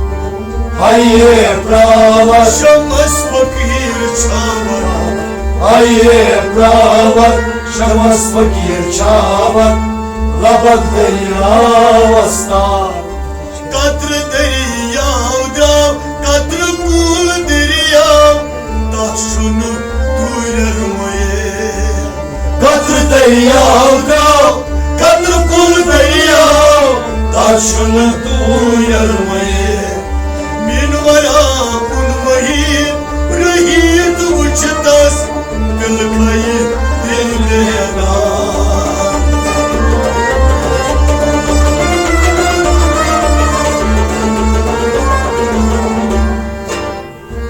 ہیے پرٛاوَکھ شمس فقیٖر چھاوَکھ۔ ہیے پرٛاوَکھ شمس فقیٖر چھاوَکھ، لبک دٔری یا وۄستار۔ قطرٕ دٔریاو درٛاو، قطرٕ کُل دٔریاو، تَتھ چھُنہٕ دوٗرٮ۪ر مۄیے۔ قطرٕ دٔریاو درٛاو، قطرٕ کُل دٔریاو، تَتھ چھُنہٕ دوٗرٮ۪ر مۄیے۔ مینہِ ورا اوٚن مٔہیٖن رٔہیٖن تہٕ وٕچھ تَس، تِلہٕ کھَیہِ دِل بیدار۔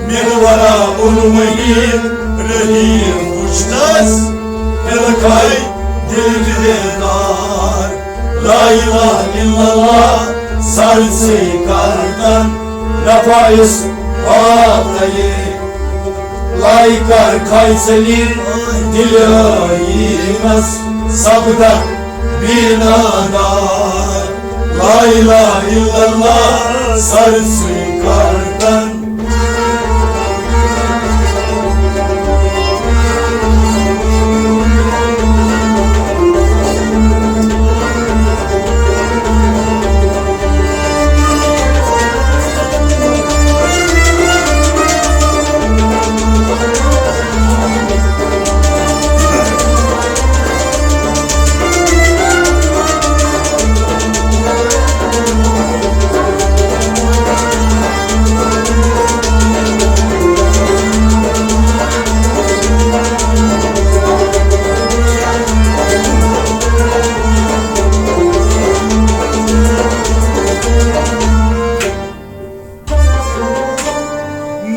مینہِ ورا اوٚن مٔہیٖن رٔہیٖن وٕچھ تَس، تِلہٕ کھَے دِل بیدار۔ لا الہ الا اللہ سر سے گردن نفائس باتیے۔ لائی کر کھائی ذلیل دل آئینس سبدت بینادار۔ لا الہ الا اللہ سر سے گردن۔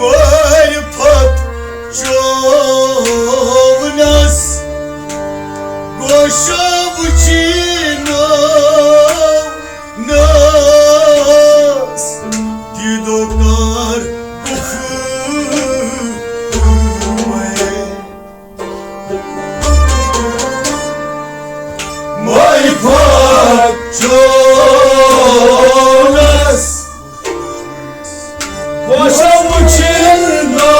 معرفت چونس گوشو چینو ناس، دیدو کار گفتوے۔ معرفت چونس گوشو چینو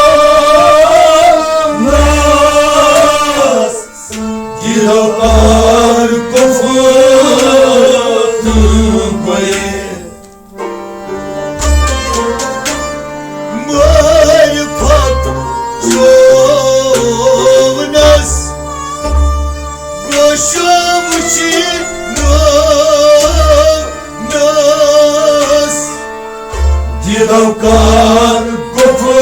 ناس، دیدو کار گفتوے۔ معرفت چونس گوشو چینو ناس، دیدو کار گفتوے۔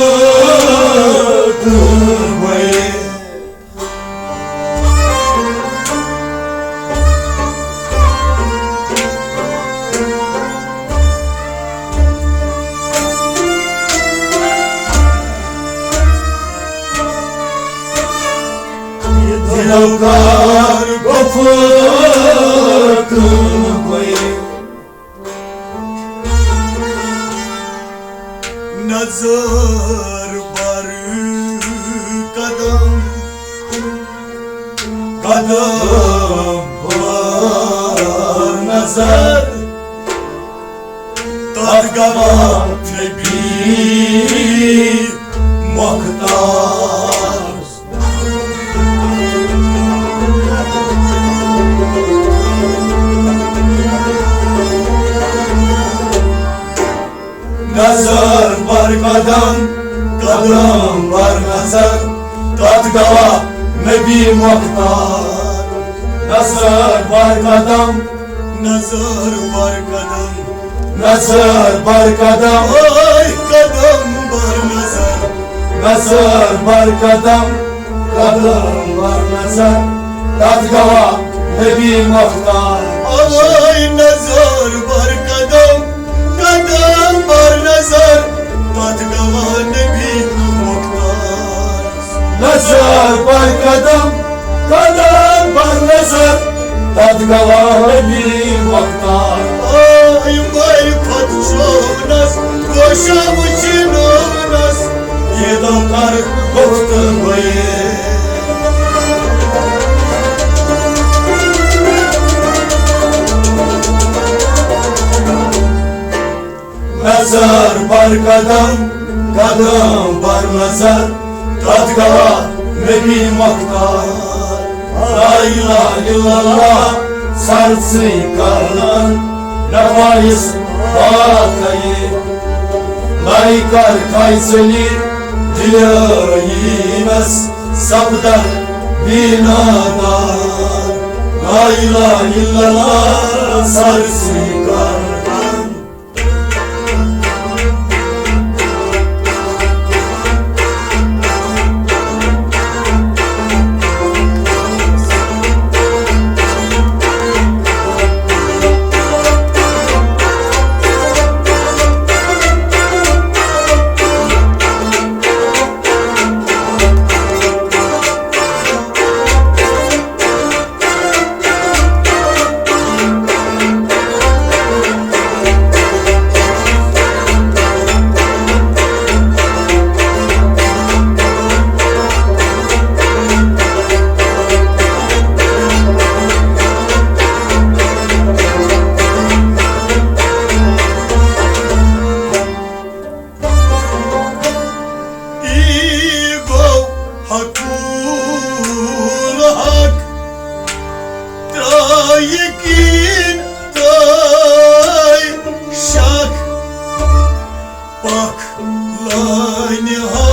دلو کار گفتوے۔ نظر بر قدم، قدم بر نظر، تتھ گواہ نبی مۄختار۔ نظر بر قدم، قدم بر نظر، تتھ گواہ نبی مۄختار۔ نظر بر قدم، نظر بر قدم، نظر بر قدم، اے قدم بر نظر۔ نظر بر قدم، قدم بر نظر، تتھ گواہ نبی مۄختار۔ اے نظر بر قدم، قدم بر نظر، تتھ گواہ نبی مۄختار۔ نظر بر قدم، قدم بر نظر، تتھ گواہ نبی مۄختار۔ اے معرفت چونس، گوشہ وچھنونس، یہ دو کر گفتگویے۔ نظر بر قدم، قدم بر نظر، تتھ گواہ نبی مۄختار۔ لا الہ الا اللہ سر ژٕے کرن نمایس باقی۔ لے کر کھے ذلیل دلیرینس سپدکھ بینادار۔ لا الہ الا اللہ سر ژٕے کرن۔ یی گوٚو حقوٗل حق، ترٛٲے یقیٖن، ترٛٲے شک، پکھ لٲنہِ ہا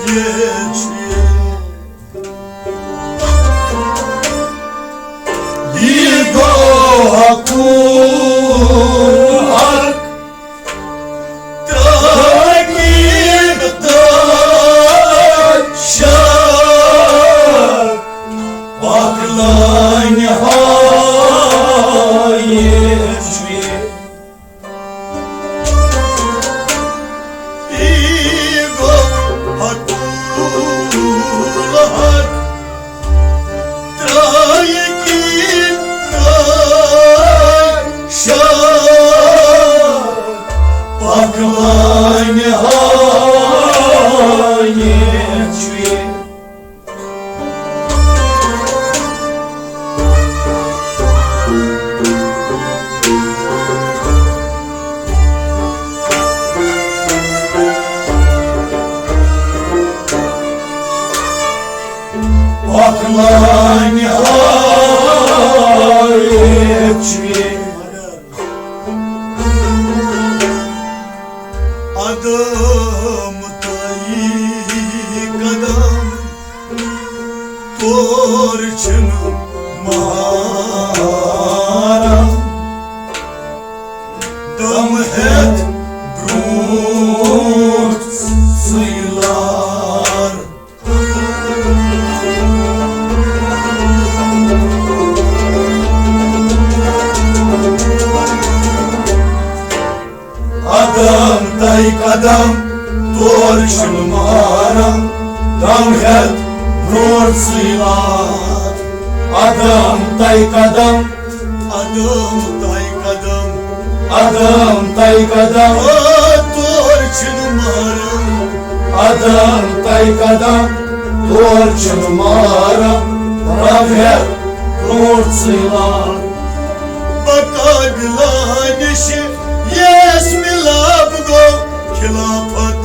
یہِ چھُ۔ یہِ گوٚو حقوٗل حق، ترٛٲے یقیٖن، ترٛٲے شک، پکھ لٲنہِ ہا یہِ چھُ۔ یی گوٚو حقوٗل حق، ترٛٲے یقیٖن، ترٛٲے شک، پکھ لٲنہِ ہا یہِ چھُ۔ پکھ لٲنہِ ہا یہِ چھُ۔ قدم تہٕ قدم، تور چھُنہٕ ماران۔ دم ہٮ۪تھ برٛونٛٹھ سٕے لار۔ قدم تہٕ قدم، تور چھُنہٕ ماران، دم ہٮ۪تھ برٛونٛٹھ سٕے لار۔ قدم تہٕ قدم، قدم تہٕ قدم، قدم تہٕ قدم، آ، تور چھُنہٕ ماران۔ قدم تہٕ قدم، تور چھُنہٕ ماران، دم ہٮ۪تھ برٛونٛٹھ سٕے لار۔ بقا بلا نِش یس مِلاپ گوٚو، خلافت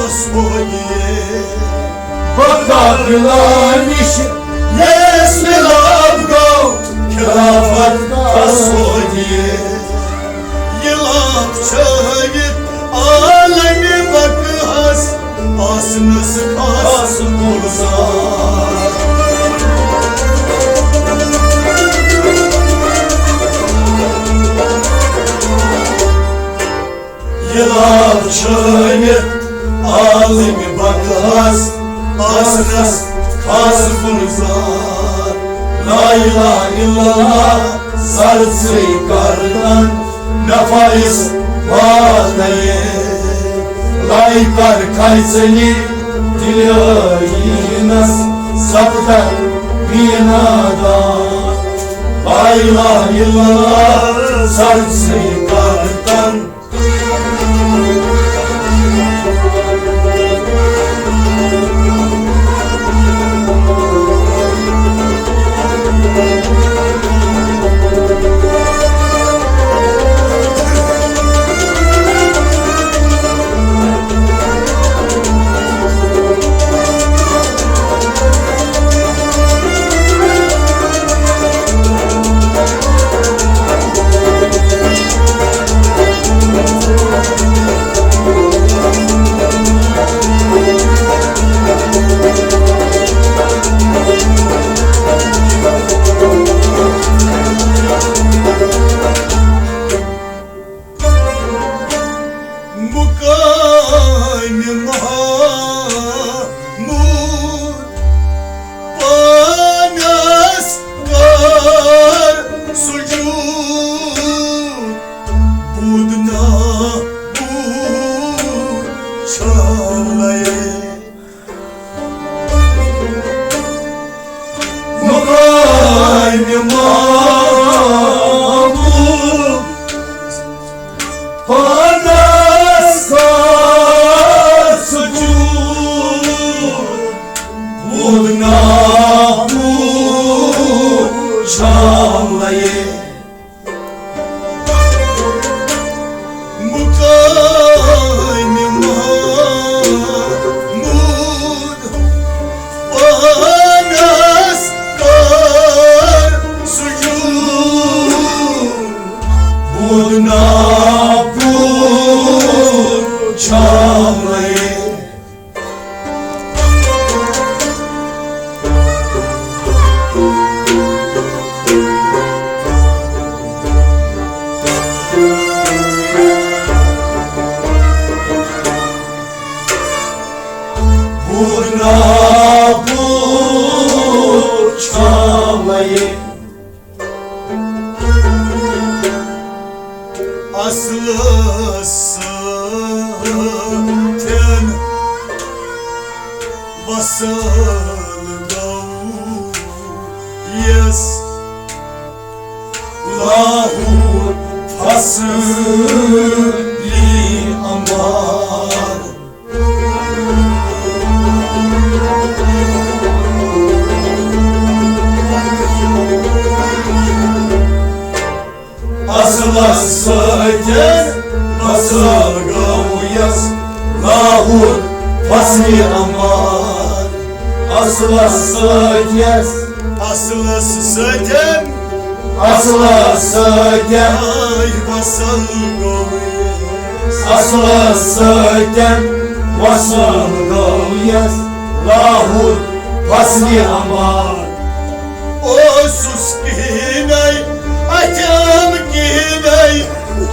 سودیے۔ بقا بلا نِش ییٚلہِ مِلاپ گوٚو، خلافت کھسودیے۔ یہِ لام چھٲوِتھ عالمِ بقاہس، آسنس خاص گُلزار۔ یہِ لام چھٲوِتھ عالمِ بقاہس، آسنس خاص گُلزار۔ لا الہ الا اللہ سرسٕے کردن نفایس واتنٲیِتھ۔ لایہِ کر کھژنی دِلٲیی نس سپدن میٖنا دان۔ لا الہ الا اللہ سرسٕے کردن مقامِ محمود پانس کر سجود، بود نابود چھلے۔ مقامِ محمود پانس کر سجود، بود نابود چھلے۔ مقامِ محمود پانس کر سجود، بود نابود چھلے۔ بود نابود چھلے۔ اصلس سۭتۍ وصل گوٚو یس، لاہور فصلی انبار۔ اصلس سۭتۍ وصل گوٚو یس، لاہور فصلی انبار۔ اصلس سۭتۍ، اصلس سۭتۍ، اصلس سۭتۍ آے وصل گوٚو یس۔ اصلس سۭتۍ وصل گوٚو یس، لاہور فصلی انبار۔ اوسُس کِہیٖنۍ، اَتھیٛام کِہیٖنۍ،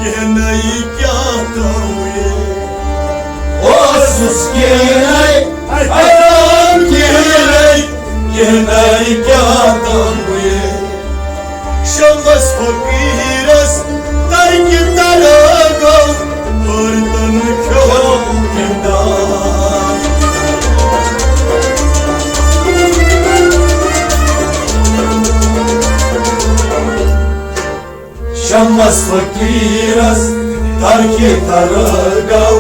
کِہیٖنۍ کیٛاہ تھاوٕ۔ اوسُس کِہیٖنۍ، اَتھیٛام کِہیٖنۍ، کِہیٖنۍ کیٛاہ تھاوٕ۔ شمس فقیرس ترکہِ ترا گوٚو، ہردن کھیوٚو پنڈار۔ شمس فقیرس ترکہِ ترا گوٚو،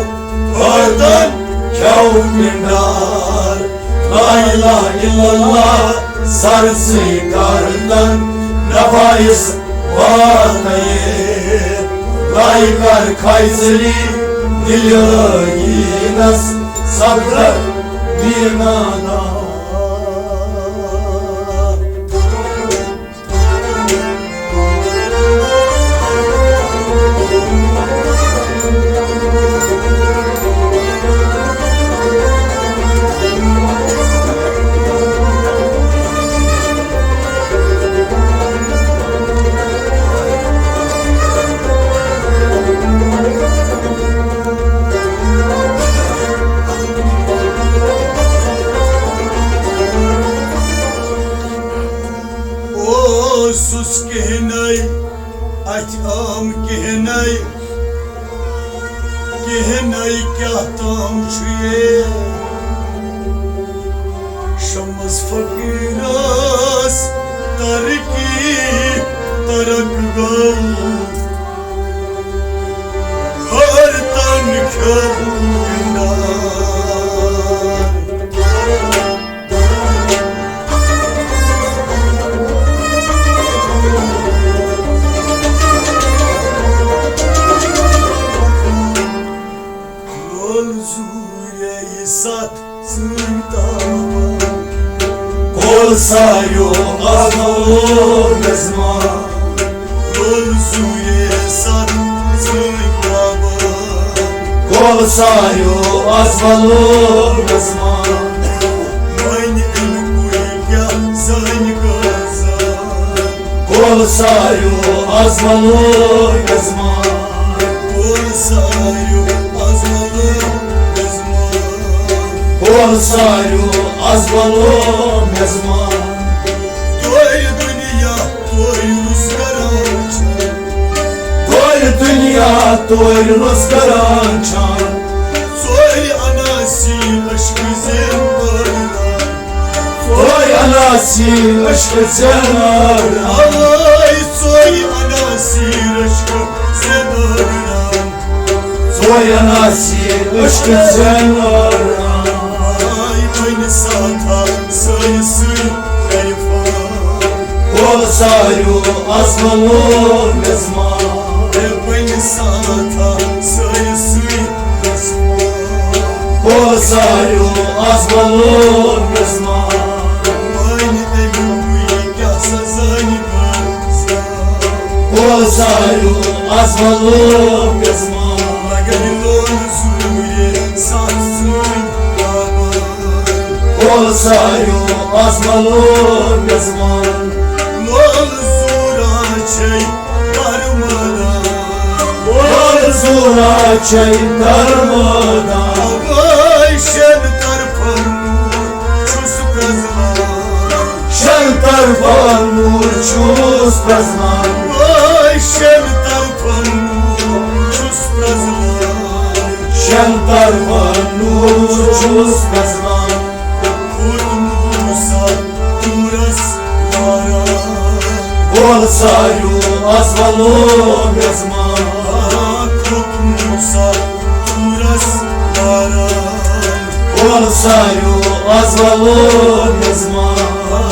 ہردن کھیوٚو پنڈار۔ لا الہ الا اللہ سرسٕے کردن نفایس واتنٲیِتھ۔ لایہِ کر کھژنی دِلٲیی نس صبر دینا نا۔ اوسُس کِہِنۍ اتھِ آم کِہِنۍ، کِہِنۍ کیٛاہ تام چھُ یہِ۔ شمس فقیرس ترکی ترک گو، ہر تن کھیو گنڈار۔ لول زوٗرے ستھ سٲنۍ تاوان۔ کول ساریو از لول میزبان۔ لول زوٗرے ستھ سٲنۍ تاوان۔ کول ساریو از لول میزبان۔ وۄنۍ اَمہِ کُے کیٛاہ زانہِ گازان۔ کول ساریو از لول میزبان۔ کول ساریو از لول میزبان۔ کول ساریو از لول میزبان۔ تورِ دُنیا تورِ رُس کران چھِ۔ تورِ دُنیا تورِ رُس کران چھِ۔ ژورِ عناصی عشق زین دوران۔ ژورِ عناصی عشق زین دوران۔ اوے ژورِ عناصی عشق زین دوران۔ ژورِ عناصی عشق زین دوران۔ آے وۄنۍ ساتھا سٲنۍ سۭتۍ عرفان۔ کول ساریو از لول میزبان۔ اے وۄنۍ ساتھا سٲنۍ سۭتۍ عرفان۔ کول ساریو از لول میزبان۔ وۄنۍ اَمیُک یہِ کیٛاہ سا زانہِ گازان۔ کول ساریو از لول میزبان۔ لگن لول زوٗرے ستھ سٲنۍ تاوان۔ کول ساریو از لول میزبان۔ لول زوٗرا چھے درمدان۔ لول زوٗرا چھے درمدان۔ اوے شٮ۪ن طرفن نوٗر چھُس پرٛزناوان۔ شٮ۪ن طرفن نوٗر چھُس پرٛزناوان۔ اوے شٮ۪ن طرفن نوٗر چھُس پرٛزناوان۔ شٮ۪ن طرفن نوٗر چھُس پرٛزناوان۔ کھوٚت موسیٰ طورس پاران۔ کول ساریو از لول میزبان۔ آ، کھوٚت موسیٰ طورس پاران۔ کول ساریو از لول میزبان۔ آ،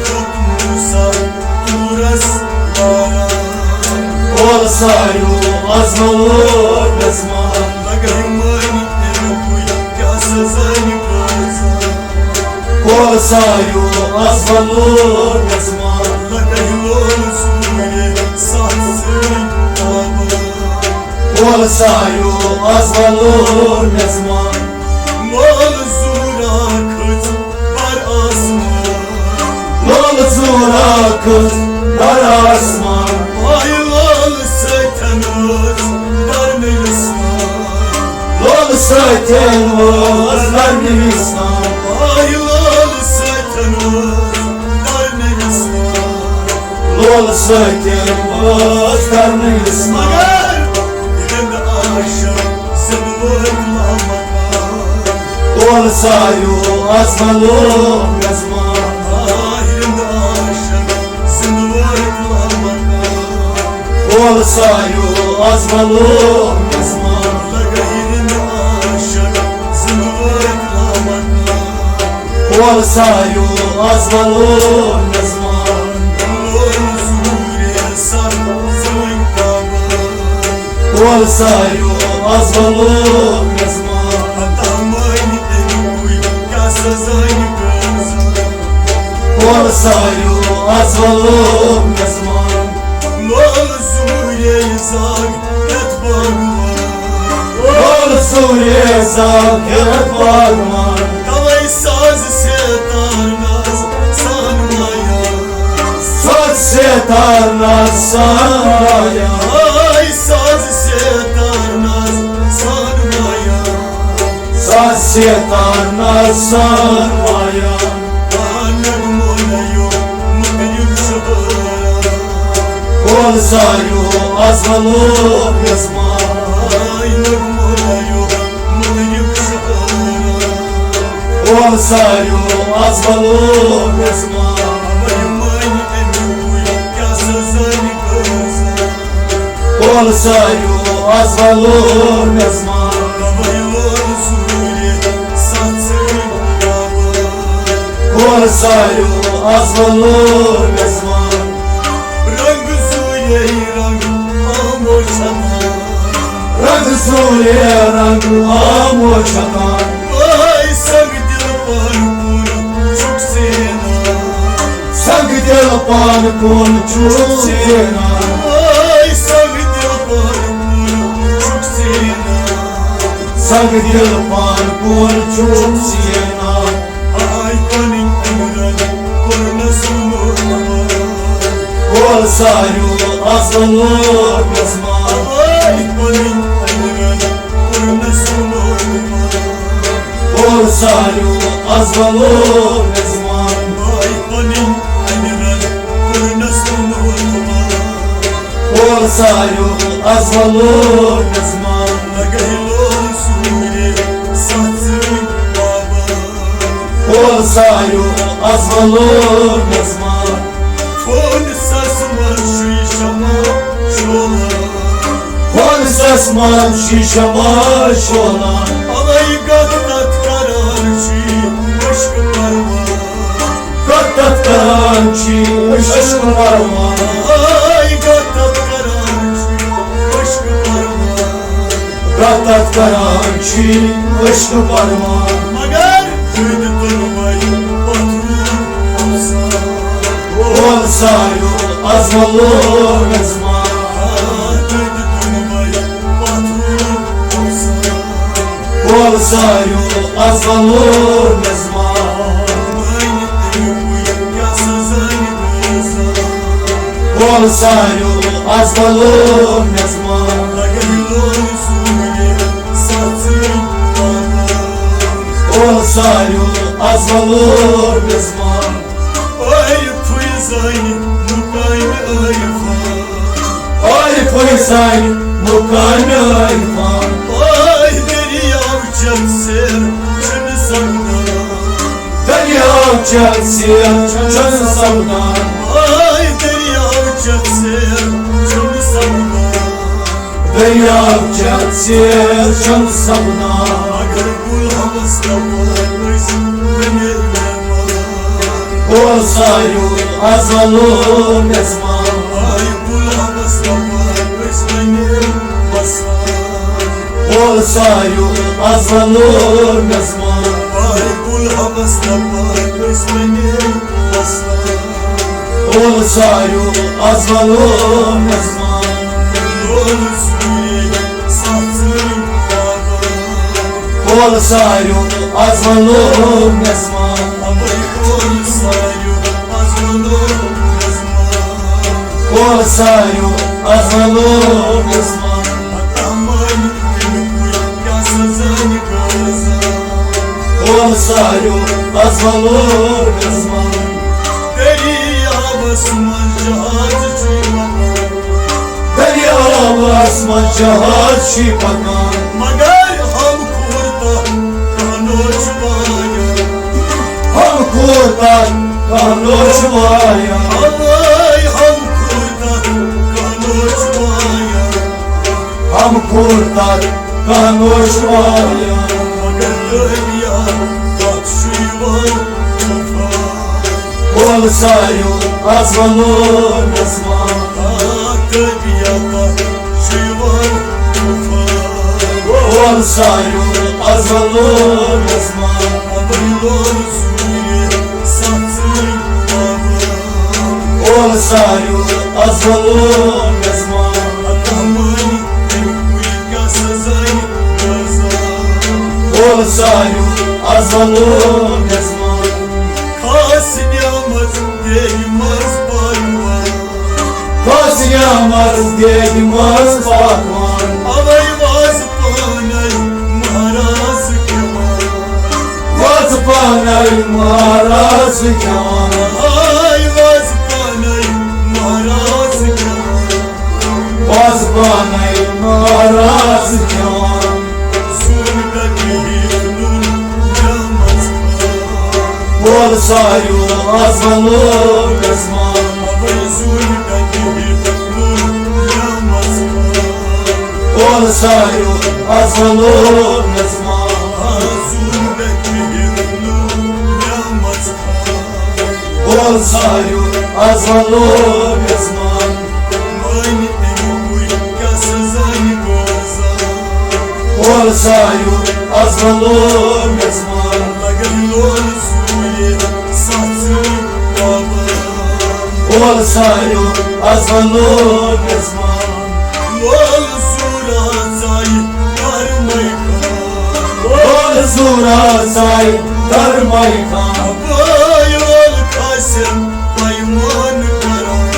کھوٚت موسیٰ طورس پاران۔ کول ساریو از لول میزبان۔ لگے مٲنۍ اَمہِ کُے کیٛاہ سا زانہِ گازان۔ کول ساریو از لول میزبان۔ لگے لول زوٗرے ستھ سٲنۍ تاوان۔ کول ساریو از لول میزبان۔ لول زوٗرا کھٔژ بر آسمان۔ لول زوٗرا کھٔژ بر آسمان۔ آے لول سۭتٮ۪ن وٲژ درنہٕ اسلام۔ لول سۭتٮ۪ن وٲژ درنہٕ اسلام۔ آے لول سۭتٮ۪ن وٲژ درنہٕ اسلام۔ لول سۭتٮ۪ن وٲژ درنہٕ اسلام۔ مگر ییٚلہِ عاشق زِندٕ وٲتۍ لامکان۔ کول ساریو از لول میزبان۔ آ، ییٚلہِ عاشق زِندٕ وٲتۍ لامکان۔ کول ساریو از لول میزبان۔ لگے ییٚلہِ عاشق زِندٕ وٲتۍ لامکان۔ کول ساریو از لول میزبان۔ لول زوٗرے ستھ سٲنۍ تاوان۔ کول ساریو از لول میزبان۔ عطا مٲنۍ زانہِ کٲنٛسہِ۔ کول ساریو از ولو میزبان۔ لول زوٗرے زاگ ہٮ۪تھ باغوان۔ کول سوٗرے زاگ ہٮ۪تھ باغوان۔ توے ساز ستار ناز سان مایان۔ ساز ستار ناز سان مایان۔ آے ساز ستار ناز سان مایان۔ ساز ستار ناز سان مایان۔ آ نغمو نَیو مُتریُک شہارا۔ کول ساریو از ولو میزبان۔ آے نغمو نَیو مُتریُک شہارا۔ کول ساریو از ولو میزبان۔ وۄنۍ مانہِ اَمیُک کیٛاہ سا زانہِ کٲنٛسہِ۔ کول ساریو از ولو میزبان۔ وۄنۍ لول سوٗرے ستھ سٲنۍ بابا۔ کول ساریو از ولو میزبان۔ رنگ سوٗرے رنگ آمو چھپان۔ رنگ سوٗرے رنگ آمو چھپان۔ آے سنگ دل پان کُن چھُکھ زینان۔ سنگ دل پان کُن چھُکھ زینان۔ آے سنگ دل پان کُن چھُکھ زینان۔ سنگ دل پان کُن چھُکھ زینان۔ آے پنٕنۍ عمرن کوٚرنس نوٚو۔ کول ساریو از ولو میزبان۔ آے پنٕنۍ عمرن کوٚرنس نوٚو۔ کول ساریو از ولو میزبان۔ آے پنٕنۍ عمرن کوٚرنس نوٚو۔ کول ساریو از ولو میزبان۔ لگے لول سوٗرے ستھ سٲنۍ بابا۔ کول ساریو از ولو میزبان۔ فونسس منٛز چھُے شمع شولان۔ فونسس منٛز چھُے شمع شولان۔ اوے گتھ تتھ کران چھُے عشق پروان۔ گتھ تتھ کران چھُے عشق پروان۔ اوے گتھ تتھ کران چھُے عشق پروان۔ گتھ تتھ کران چھُے عشق پروان۔ مگر تُہۍ تہِ تُلوَے پتھ روٗد افسانہٕ۔ کول ساریو از ولو میزبان۔ آ، تُہۍ تہِ تُلوَے پتھ روٗد افسانہٕ۔ کول ساریو از ولو میزبان۔ وۄنۍ تٔمِکُے کیٛاہ سا زانہِ کٲنٛسہِ۔ کول ساریو از ولو میزبان۔ لگے لول سوٗرے ستھ سٲنۍ بابا۔ کول ساریو از ولو میزبان۔ عارفٕے زانہِ مُقامِ عارفان۔ عارفٕے زانہِ مُقامِ عارفان۔ آے دٔریاو چٮ۪تھ سیر چھُنہٕ سپدان۔ دٔریاو چٮ۪تھ سیر چھُنہٕ سپدان۔ آے دٔریاو چٮ۪تھ سیر چھُنہٕ سپدان۔ دٔریاو چٮ۪تھ سیر چھُنہٕ سپدان۔ مگر گُل ہوس تپان ٲسۍ بنے مہمان۔ کول ساریو از ولو میزبان۔ آے گُل ہوس تپان ٲسۍ بنے وسان۔ کول ساریو از ولو میزبان۔ آے گُل ہوس تپان ٲسۍ بنے وسان۔ کول ساریو از ولو میزبان۔ لول سوٗرے ستھ سٲنۍ بابا۔ کول ساریو از ولو میزبان۔ اوے کول ساریو از ولو میزبان۔ کول ساریو از ولو میزبان۔ تمام تیٚلہِ کُے کیٛاہ سا زانہِ کٲنٛسہِ۔ کول ساریو از ولو میزبان۔ دٔریاوس منٛز جہاز چھُے پکان۔ دٔریاوس منٛز جہاز چھُے پکان۔ مگر ہم کھوٗر تتھ کانٛہہ نوچہِ وایان۔ ہم کھوٗر تتھ کانٛہہ نوچہِ وایان۔ اوے ہم کھوٗر تتھ کانٛہہ نوچہِ وایان۔ ہم کھوٗر تتھ کانٛہہ نوچہِ وایان۔ مگر دٔریاو تتھ چھُے وَنان طوفان۔ کول ساریو از ولو میزبان۔ آ، دٔریاو تتھ چھُے وَنان طوفان۔ کول ساریو از ولو میزبان۔ بلور سوری ساتھ سۭتۍ بابا۔ اول ساریو از ولو میزبان۔ اتھ مٲنۍ تیٚلہِ کُے کیٛاہ سزاے رضا۔ اول ساریو از ولو میزبان۔ خاص نعمت دیہِ منٛز پروان۔ خاص نعمت دیہِ منٛز پروان۔ اوے واز پانے مہراز کھیوان۔ واز پانے مہراز کھیوان۔ آے واز پانے مہراز کھیوان۔ واز پانے مہراز کھیوان۔ سون گدی نون نعمت کھیوان۔ وول ساریو از ولو میزبان۔ اوے سون گدی نون نعمت کھیوان۔ وول ساریو از ولو میزبان۔ آ، سون گدی نون نعمت کھیوان۔ وول ساریو از ولو میزبان۔ مٲنۍ اَمیُک کیٛاہ سزا یہِ گوٚو رضا۔ وول ساریو از ولو میزبان۔ لگن لول سوٗرِ سَتھ سۭتۍ بابا۔ وول ساریو از ولو میزبان۔ لول سوٗرا ژایہِ کرمَے خان۔ وول سوٗرا ژایہِ کرمَے خان۔ بٲے لول کھسن پیمان کران۔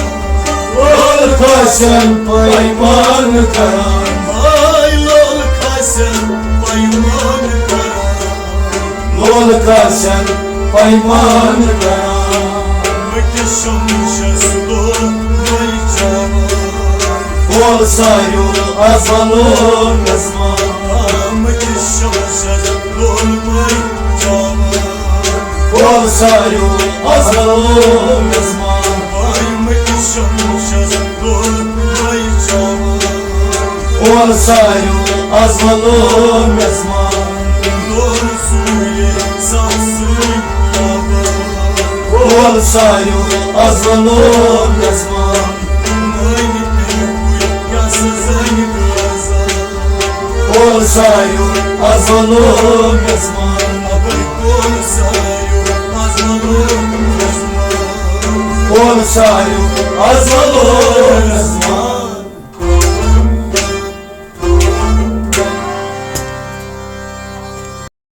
لول کھسن پیمان کران۔ بٲے لول کھسن پیمان کران۔ لول کھسن پیمان کران۔ مٔٹِس شمشس لول مَے چاوان۔ وول ساریو از ولو میزبان۔ آ، مٔٹِس شمشس لول مَے چاوان۔ وول ساریو از ولو میزبان۔ آے مٔٹِس شمشس لول مَے چاوان۔ وول ساریو از ولو میزبان۔ لول سوٗرِ سَتھ سۭتۍ بابا۔ وول ساریو از ولو میزبان۔ مٲنۍ اَمیُک کیٛاہ سزا یہِ گوٚو رضا۔ وول ساریو از ولو میزبان۔ ابے وول ساریو از ولو میزبان۔ وول ساریو از ولو میزبان۔